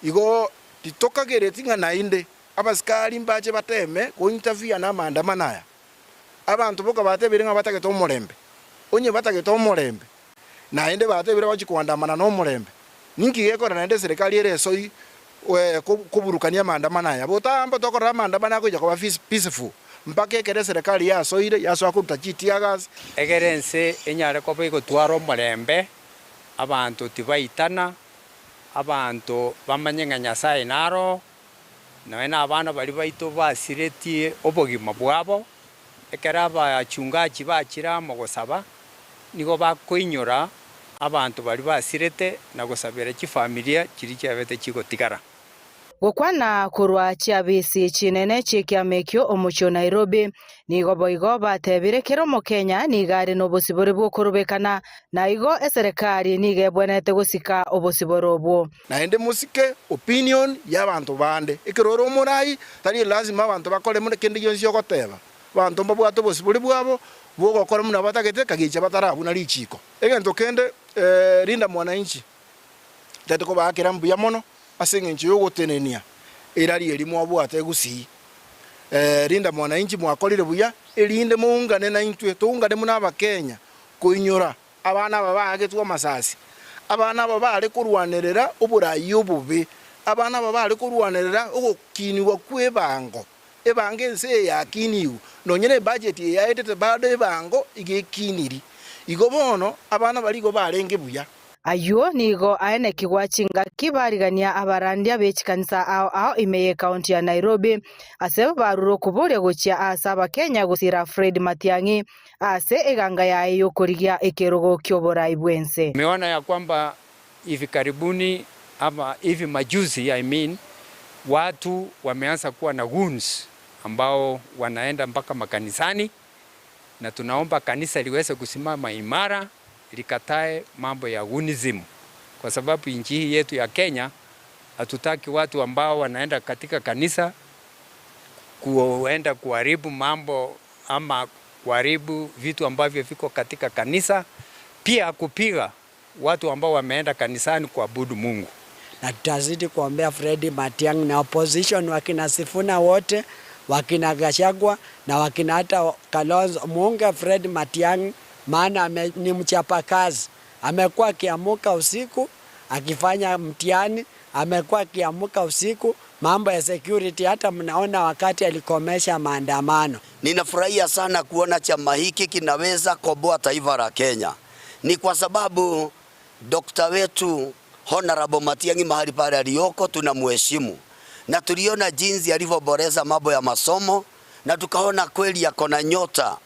Igo titokagereti ng'a naende abasikari mbache bateme go interfere na amaandamano aya. Abanto boka batebire ng'a batagete omorembe. Onye batagete omorembe naende batebire bachi koandamana nomorembe, ninki gekora naende eserekari ere esoi koburukania amaandamano aya? Botambe tokorora amaandamano agocha koba peaceful mpaka ekero eserekari yasoire yasoa koruta chi tear gas. Egere ense enyare koba egotwara omorembe, abanto tibaitana, abanto bamanye ng'a Nyasae naro oo, nonya na abana baria baito basiretie obogima bwabo, Ekero abachungachi bachire amo gosaba, nigo bakoinyora abanto baria basirete na gosabera chifamilia chiria chiabete chigotigara. Gokwana korwa chiabisi chinene chi'ekiama ekio omochie o Nairobi, nigo boigo batebire kera omokenya nigo are nobosibore bw'okorobekana, na igo eserekari nigo ebwenerete gosika obosibore obwo. Naende mosike opinion y'abanto bande. Ekero ore omorai, tari lasima abanto bakore buna kende gionsi ogoteba. Abanto mbabwate obosibore bwabo bw'ogokora buna batagete kagicha batarabuna richiiko. Egento kende, Linda Mwananchi, ntagete kobaakera mbuya mono ase engencho y'ogotenenia erari eria mwabwate Gusii. Linda Mwananchi mwakorire buya erinde moungane naintwe, toungane buna Abakenya koinyora Abana aba baagetwe amasasi, abana aba baare korwanerera oboraai obobe, abana aba baare korwanerera ogokinigwa kw'ebango, ebango ense eye yakinigwe, nonya nebudget eye yaetete bado ebango iga ekiniri. Igo bono abana baria igo barenge buya. Ayio nigo aenekigwa chingaki barigania abarandia be chikanisa ao ao ime y'ecounty ya Nairobi ase barure okoboria gochia ase abakenya gosira Fred Matiang'i Ase eganga yaye y'okorigia ekerogo ki'oborai bw'ense. Tumeona ya kwamba hivi karibuni ama hivi majuzi I mean, watu wameanza kuwa na goons ambao wanaenda mpaka makanisani, na tunaomba kanisa liweze kusimama imara likatae mambo ya goonism, kwa sababu nchi hii yetu ya Kenya hatutaki watu ambao wanaenda katika kanisa kuenda kuharibu mambo ama kuharibu vitu ambavyo viko katika kanisa, pia kupiga watu ambao wameenda kanisani kuabudu Mungu. Na tutazidi kuombea Freddy Matiang'i na opposition wakina Sifuna wote wakina Gachagua na wakina hata Kalonzo, muunge Fred Matiang'i maana ni mchapakazi. Amekuwa akiamuka usiku akifanya mtihani, amekuwa akiamuka usiku mambo ya security, hata mnaona wakati alikomesha maandamano. Ninafurahia sana kuona chama hiki kinaweza komboa taifa la Kenya. Ni kwa sababu dokta wetu Honorable Matiang'i mahali pale aliyoko tunamheshimu, na tuliona jinsi alivyoboreza mambo ya masomo, na tukaona kweli ako na nyota,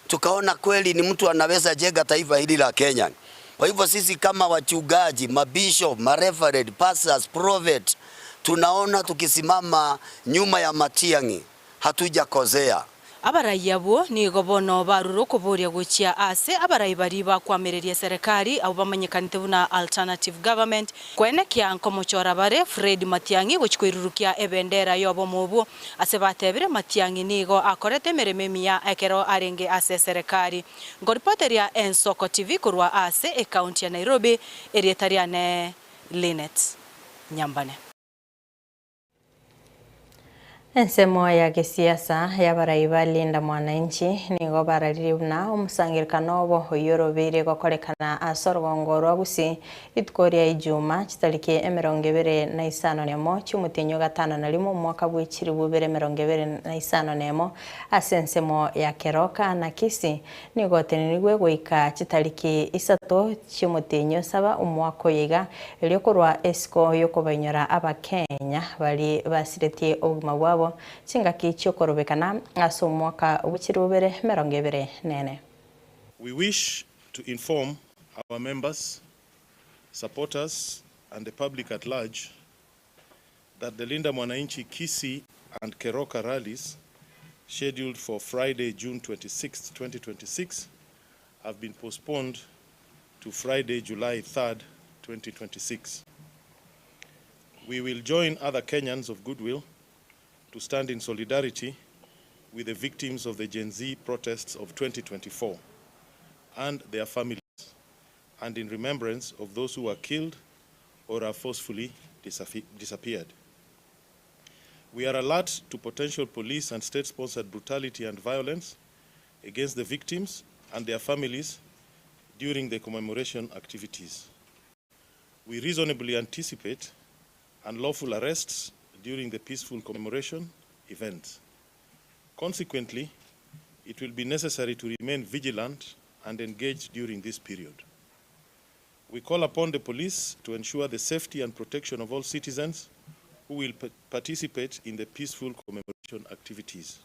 tukaona kweli ni mtu anaweza jenga taifa hili la Kenya. Kwa hivyo sisi kama wachungaji, mabishop, mareverend, pastors, prophet tunaona tukisimama nyuma ya Matiang'i hatujakosea. Abarai abwo nigo bono barure okoboria gochia ase abarai baria bakoamereria eserekari abwo bamanyekanete buna Alternative Government, koenekia nkomochora bare Fred Matiang'i gochia koirurukia ebendera y'obomo obwo. Ase batebire Matiang'i nigo akorete emeremo emiya ekero arenge ase eserekari. Nkoripoteria Ensoko TV korwa ase ecounty ya Nairobi, erieta riane Linet Nyambane. Ensemo ya gesiasa y'abarai ba Linda Mwananchi nigo bararirie buna omosangererekano obo oyio orobeire gokorekana ase orogongo rwa Gusii rituko ria Ijuma chitariki emerongo ebere na isano nemo chi'omotienyi o gatano na rimo omwaka bwe chilifu ibere emerongo ebere na isano nemo ase ensemo ya Keroka na Kisii Nigo otenenigwe goika chitariki isato chi'omotienyi o saba omwaka oyo iga, erio korwa esiko y'okobainyora Abakenya baria basiretie obogima bwabo chingaki chi'okorobekana ase omwaka bwe chirubere emerongo ebere nene. We wish to inform our members, supporters and the public at large that the Linda Mwananchi Kisii and Keroka rallies scheduled for Friday, June 26, 2026 have been postponed to Friday, July 3rd, 2026. We will join other Kenyans of goodwill to stand in solidarity with the victims of the Gen Z protests of 2024 and their families, and in remembrance of those who were killed or are forcefully disappeared. We are alert to potential police and state-sponsored brutality and violence against the victims and their families during the commemoration activities. We reasonably anticipate unlawful arrests during the peaceful commemoration events. Consequently, it will be necessary to remain vigilant and engaged during this period. We call upon the police to ensure the safety and protection of all citizens who will participate in the peaceful commemoration activities.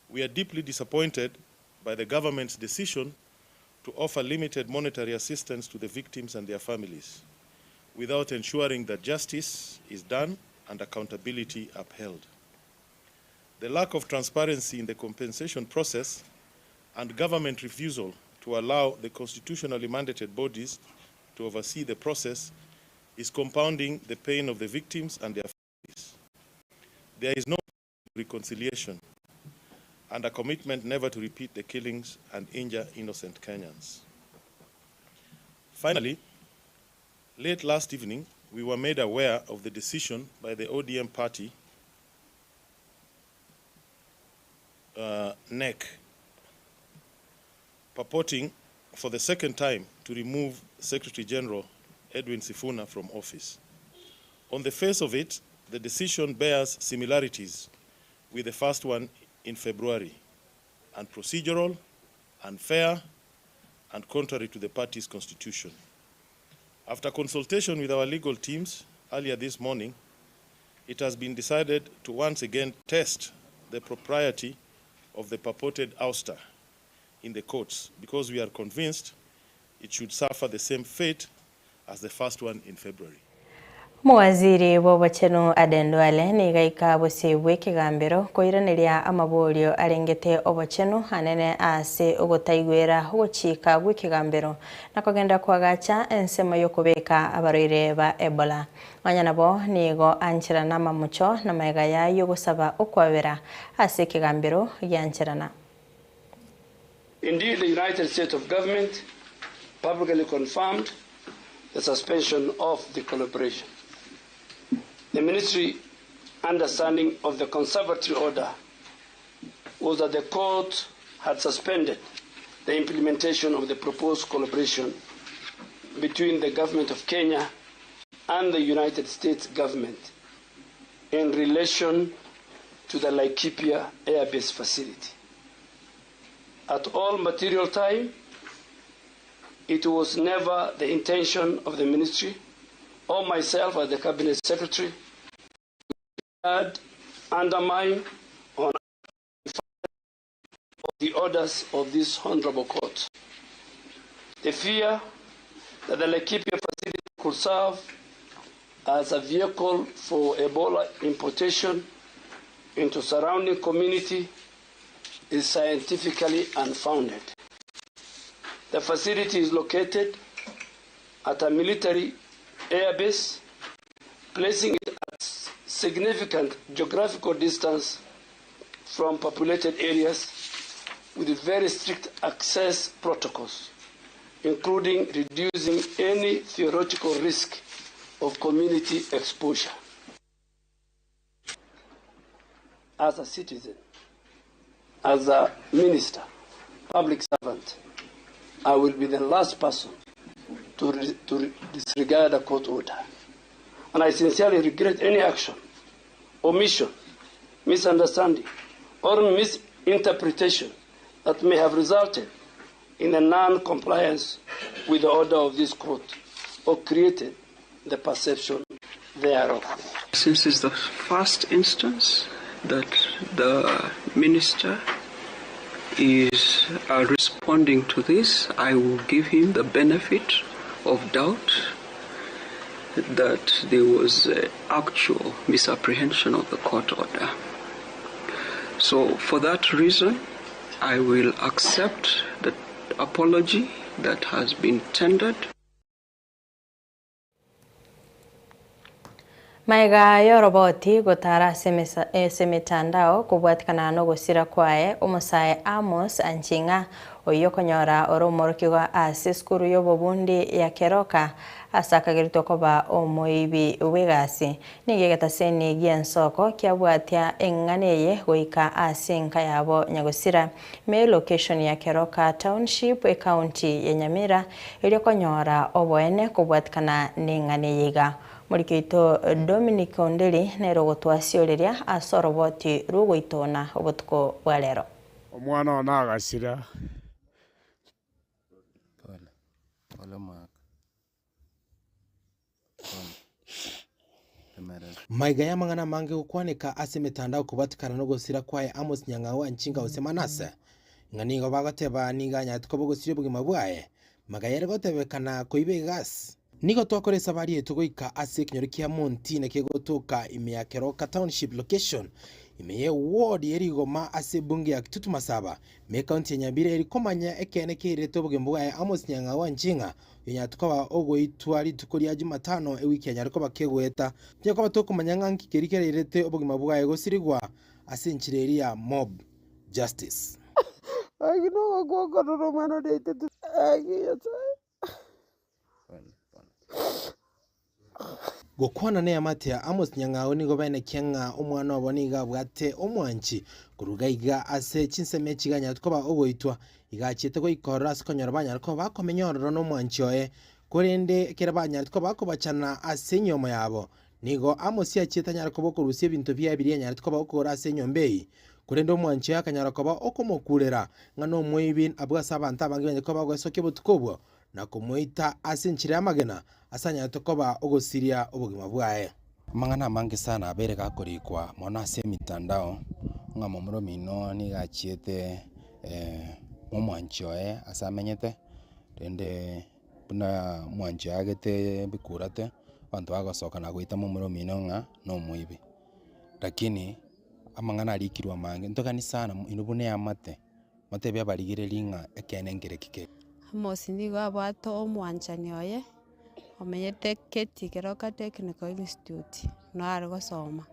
We are deeply disappointed by the government's decision to offer limited monetary assistance to the victims and their families without ensuring that justice is done and accountability upheld. The lack of transparency in the compensation process and government refusal to allow the constitutionally mandated bodies to oversee the process is compounding the pain of the victims and their families. There is no reconciliation and a commitment never to repeat the killings and injure innocent Kenyans. Finally, late last evening, we were made aware of the decision by the ODM party, uh, NEC, purporting for the second time to remove Secretary General Edwin Sifuna from office. On the face of it, the decision bears similarities with the first one in February, unprocedural, unfair, and contrary to the party's constitution. After consultation with our legal teams earlier this morning, it has been decided to once again test the propriety of the purported ouster in the courts because we are convinced it should suffer the same fate as the first one in February. Omowaziri bw'obochenu Aden Duale nigo aika bosio bw'ekegambero koiraneria amaborio arengete obochenu anene ase ogotaigwera ogochika gw'ekegambero na kogenda koagacha ensemo y'okobeka abarwaire ba Ebola. Nonya nabo nigo ancherana amamocho na magega y'ayio gosaba okwabera ase ekegambero giancherana. Indeed, the United States of Government publicly confirmed the suspension of the collaboration. The ministry understanding of the conservatory order was that the court had suspended the implementation of the proposed collaboration between the government of Kenya and the United States government in relation to the Laikipia Air Base facility. At all material time, it was never the intention of the ministry or myself as the cabinet secretary to undermine or the orders of this honorable court. The fear that the Laikipia facility could serve as a vehicle for Ebola importation into surrounding community is scientifically unfounded. The facility is located at a military airbase, placing it at significant geographical distance from populated areas with very strict access protocols, including reducing any theoretical risk of community exposure. As a citizen, as a minister, public servant, I will be the last person to, re- to disregard a court order. And I sincerely regret any action, omission, misunderstanding, or misinterpretation that may have resulted in a non-compliance with the order of this court or created the perception thereof. Since it's the first instance that the minister is uh, responding to this, I will give him the benefit of doubt that there was uh, actual misapprehension of the court order. So, for that reason, I will accept the apology that has been tendered. Maega y'oroboti gotara ase ase emetandao kobwatikana nogosira kwaye, omosae Amos Anchinga oyio okonyora ore omorokigwa ase esukuru y'obobundi ya Keroka ase akageretwe koba omoibi bw'egasi. Nigo egetaseni gi'ensoko kiabwatia eng'ana eye goika ase enka yabo nyagosira me location ya Keroka Township ecounty ya Nyamira erio konyora oboene kobwatikana n'eng'ana eye iga. Omoriki oito Dominic Onderi nere ogotwasioreria ase oroboti rw'ogoitona obotuko bwa rero. Omwana one agasira. Maiga y'amang'ana amange gokwaneka ase emetandao kobatikana nogosira kwaye Amos Nyang'au Anchinga gose Manase, ng'a nigo bagoteba nigo anyarete koba ogosiria obogima bwaye, magega ere gotebekana koiba egasi. Nigo twakora esabari yaito goika ase ekenyoro kia Montina kegotoka ime ya Keroka Township Location, ime ye ward ye Rigoma ase ebunge ya Kitutu Masaba, ime ekaunti ya Nyamira eri komanya ekeene keirete obogima bwaye Amos Nyang'au Anchinga Onyarete koba ogoitwa rituko ria Jumatano ewiki anyare koba kegoeta. Tonya koba tokomanya ng'a nki keria kerairete obogima bwaye gosirigwa ase enchera eria ya mob justice. Gaki nogokwa okorora omwana oria aitete gaki Nyasae. Gokwana neamate ya Amos Nyang'au nigo baenekia ng'a omwana obo nigo abwate omwanchi koruga iga ase chinsemo echi iga anyarete koba ogoitwa. Iga achiete goika ororo ase konyora banyare koba bakomenya ororo nomwanchi oye. Korende ekero banyarete koba bakobachana ase enyomo yabo, nigo Amos achiete anyare koba okorusia ebinto biaye biria anyarete koba okogora ase enyomba eyio. Korende omwanchi oye akanyara koba okomokurera ng'a nomoibi abwo ase abanto abange banyarete koba bagoesokia obotuko obwo, na komoita ase enchera y'amagena, ase anyarete koba ogosiria obogima bwaye. Amang'ana amange sana abeire gakorikwa mono ase emitandao, ng'a momura omino nigo achiete momwanchi oye ase amenyete, rende buna omwanchi oye agete ebikurate, abanto bagosoka na goita momura omino ng'a nomoibi. Lakini amang'ana arikirwe amange, ntogani sana inwe buna eamate. Motebie abarigereria ng'a ekeene nkereki kere. Amos nigo abwate omwanchani oye, omenyete Ketii Keroka Technical Institute, noo are gosoma.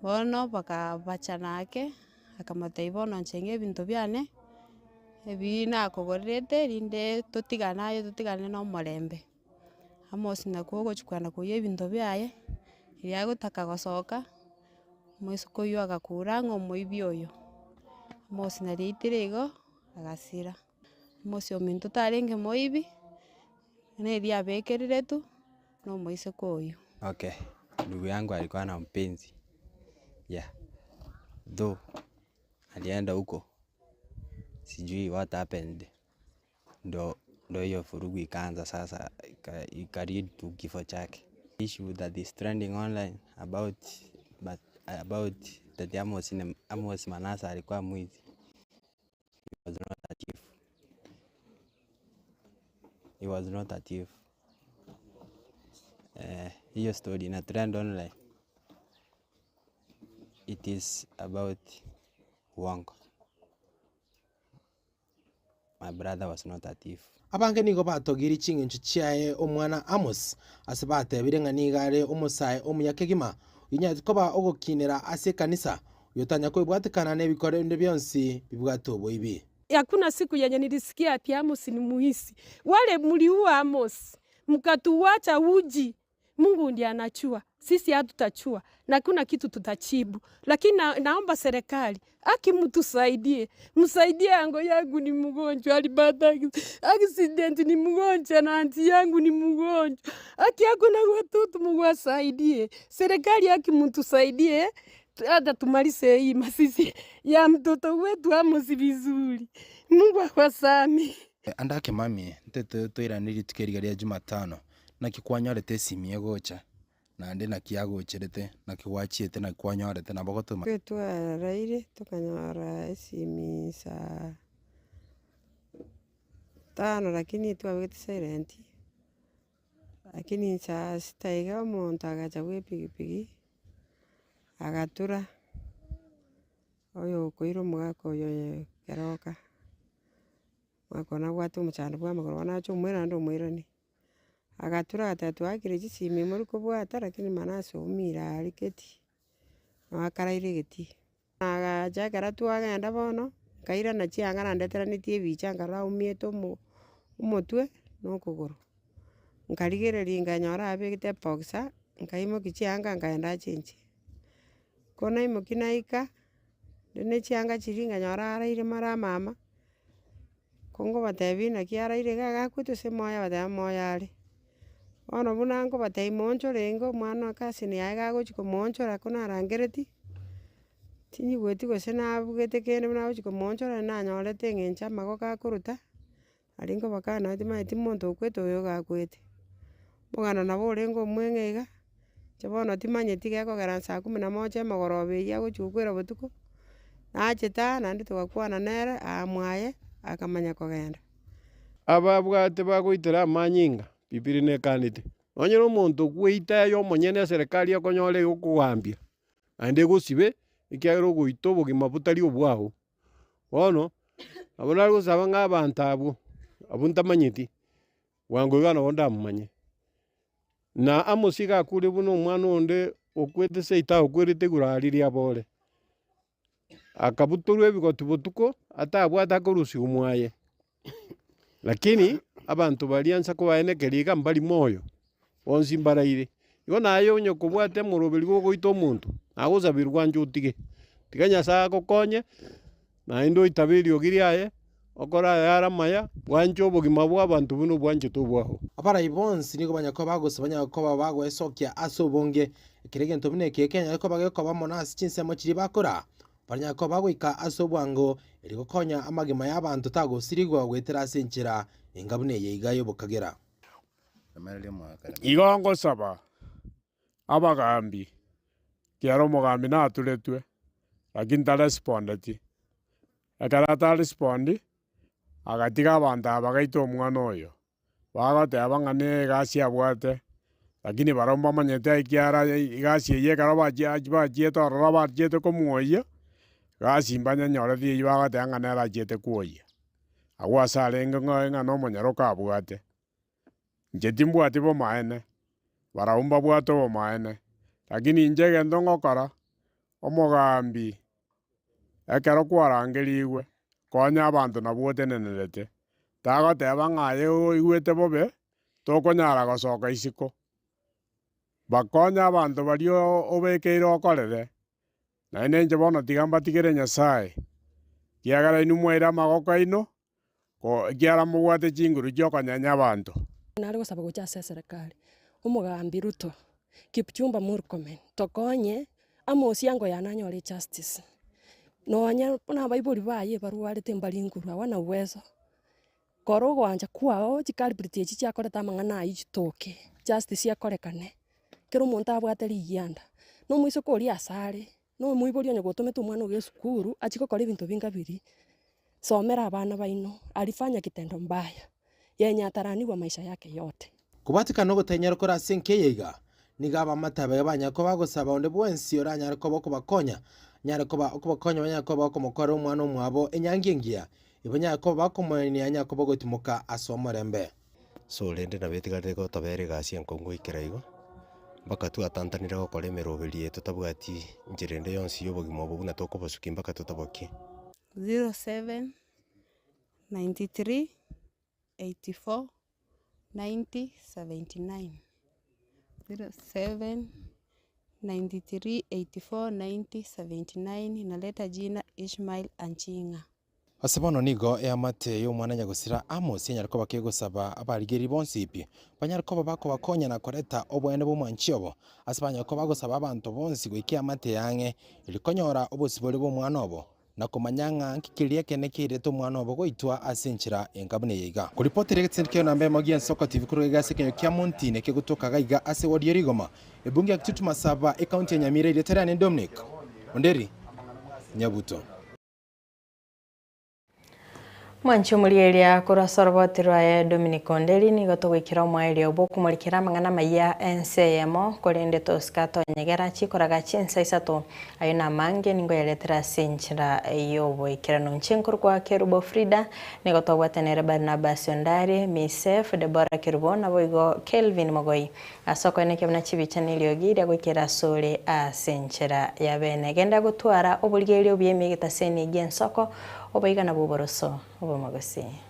Bono bakabachana ake, akamotebia bono inche ng'a ebinto biane, ebi nakogorerete rinde totigane aye totigane na omorembe. Amos nakwo ogochia kogenda koiywa ebinto biaye, riria agotaka gosoka, Omoiseke oyio agakura ng'a omoibi oyo, Amos nari aitire igo, agasira. Amos ominto tarenge moibi, neri abekereretwe na omoiseke oyio. Okay, ndugu yangu alikuwa na mpenzi yeah though alienda huko sijui what happened ndo ndo hiyo vurugu ikaanza sasa ika lead to kifo chake. Issue that is trending online about but about that Amos, Amos Manasa alikuwa mwizi. He was not a thief. He was not a thief. Eh, hiyo story ina trend online. It is about uongo. My brother was not a thief. Abange nigo batogirie ching'encho chiaye omwana Amos, ase batebire ng'a nigo are omosae omuya kegima, oyonyarete koba ogokinera ase ekanisa, oyotanya koebwatekana nebikore binde bionsi bibwate oboibi. Hakuna siku yenye nilisikia ati Amos ni muizi. Wale mliua Amos, mkatuwacha uji, Mungu ndiye anachua, sisi hatutachua na hakuna kitu tutachibu. Lakini na, naomba serikali haki mtusaidie, msaidie ango yangu ni mgonjwa, alipata accident ni mgonjwa na anti yangu ni mgonjwa. Haki hakuna watoto, Mungu asaidie. Serikali haki mtusaidie hata tumalize hii masisi ya mtoto wetu Amos vizuri. Mungu akwasami. Ande mami, ntete toirane rituko eriga ria Jumatano, naki kwanyorete esimi egocha, naende naki yagocherete, naki gwachiete, naki kwanyorete, nabo gotoma. Twaraire tokanyora esimi saa tano lakini twabegete silent, lakini saa sita iga omonto agacha bwa epikipiki, agatura, oyo okoira omogaka oyo keroka, omogaka oyo nabwate omochando bwa amagoro bono ache omoira naende omoiranie. Agatura agateba twaakire chisimi mori kobwata lakini Manase oumire aria getii, nabo akaraire egetii. Agacha ekero twagenda bono, nkairana chianga nandeteranetie ebicha nkarora aumiete omo omotwe na okogoro. Nkarigereria nkanyora abegete eboxer, nkaimokia chianga nkaenda achenche. Ko naimokia naika, rende na chianga chiria nkanyora araire mara amama, ko ngobatebia naki araire iga agakwete ase moyo abatebia moyo are. Bono buna nkobatebia moonchore ingo omwana cousin yaye gagochia komoonchora ko narangeretie, tinyigweti gose nabugete kende buna agochia komoonchora nanyorete eng'encho amagoko akoruta, aria nkobakana timanyeti monto okwete oyo iga akwete. Omogano nabo orenge omweng'e iga, inche bono timanyeti gekogera saa kumi na moja emogoroba eyio agochia gokwera botuko, nachete aa naende togakwana nere aa mwaye, akamanya kogenda. Ababwate bagoitera amanyinga, Bibiri nekanete. Nonye na omonto ogweita aye omonyene eserekari ekonyora egokogambia, naende egosibe, ekiagera ogoita obogima botari obwao. Bono, nabo nare gosaba ng'a abanto abwo, abwo ntamanyeti, bwango iga nabo ndamomanye. Na Amosi iga akure buna omwana onde okwete seito agokwerete igoro aria riabore. Akabutorwa ebigoti botuko, atabwate akorusigwa mwaye. Lakini abanto baria nsa kobaenekeria iga mbari moyo, bonsi mbaraire. Igo naye onye kobwate omoroberi bwogoita omonto, nagosabirwe anche otige. Tiga Nyasaye agokonye, naende oitabe eriogi riaye, okore ayare amaya, bwanche obogima bwa abanto buna obwanchete obwao. Abarai bonsi nigo banyare koba bagosaba banyare koba bagoesokia ase obonge, ekero egento buna eke kenyare koba gekoba mono ase chinsemo chiria bakora, Baranyare koba goika ase obwango, erio gokonya amagima y'abanto tagosirigwa goetera ase enchera enga buna eye iga y'obokagera. Igo ngosaba abagambi, ekiagera omogambi naturetwe, lakini tarespondeti. Ekero atarespondi, agatiga abanto aba bagaita omwana oyo. Bagoteba ng'a negasi abwate, lakini barabwo mbamanyete ekiara egasi eyio ekero bachiete ororo bachiete komwoyia, gasi mbanyenyoreti eyio bagoteba ng'a nere achiete kwoyia. Agwo ase arenge ng'a ng'a nomonyaroka abwate. Inche timbwati bomaene, barabwo mbabwate obomaene, lakini inche egento ngokora, omogambi Ekero kwarangerigwe, konya abanto nabwo otenenerete, tagoteba ng'a aye oigwete bobe, tokonyara gosoka isiko. Bakonye abanto baria obekeire okorere, naende inche bono tiga mbatigere Nyasae, ekiagera inwe mwaire amagoko aino, ekiagera mobwate chinguru chi'okonyenya abanto. Nare gosaba gocha ase eserekari, omogambi Ruto, Kipchumba Murkomen, tokonye amosia yane anyore ejustice. Nonya buna abaibori baye barwarete mbari nguru hawana uwezo, kora ogoancha kwao chiculprit echi chiakorete amang'ana aywo chitoke, justice ekorekane, kera omonto abwate rigianda, na omoiseke oria ase are. Nomoibori onye gotomete omwana ogo esukuru achie gokora ebinto binga biria, somera abana baino, alifanya kitendo mbaya, yenye ataraniwa maisha yake yote. Kobwatekana nogotenyera kore ase enka eye iga, nigo abamate abaye banyare koba bagosaba onde bwensi oranyare koba okobakonya, anyare koba okobakonya banyare koba okomokorera omwana omwabo enyangi engiya. Ibanyare koba bakomoenia anyare koba ogotimoka ase omorembe. So rende nabo etigarete gotobera egasi enkong'u goikera igo, mpaka twatantanire gokora emeroberi eye totabwati nchera ende yonsi ya obogima obo buna tokobosukia mpaka totabokie. 07 93 84 90 79 07 93 84 90 79 inaleta jina Ishmael Anchinga. Ase bono nigo eamate y'omwana nyagosira Amos enyare koba kegosaba abarigereria bonsi pi, banyare koba bakobakonya na koreta oboene bw'omwanchi obo, ase banyare koba bagosaba abanto bonsi goika eamate y'ang'e, erio konyora obosibore bw'omwana obo, na komanya ng'a nki keria ekeene keirete omwana obo goitwa ase enchera enga buna eye iga. Koripotera egetindi kia namba emo gi'ensoko TV korwa iga ase ekenyoro kia Montine kegotoka iga iga ase ward ya Rigoma, ebunge ya Kitutu Masaba, ekaunti ya Nyamira erieta riane Dominic Onderi Nyabuto. Mwanche omorieria korwa ase oroboti rwaye Dominic Onderi nigo togoikera omoerio bw'okomorikera amang'ana amaya ense eyemo korende tosika tonyegera chikoraga chinsa isato ayo namange nigo yaretera ase enchera y'oboikeranu. Inche nkorokwa Kerubo Frida nigo twabwatanere Barnabas Ondari, Misef, Deborah Kerubo naboigo Kelvin Mogoi Ase okoenekia buna chibicha neriogi ria goikera asore ase enchera ya bene. Genda gotwara oborigereria obuya ime egetaseni gi'ensoko, oboigana bw'oboroso bw'omogusii.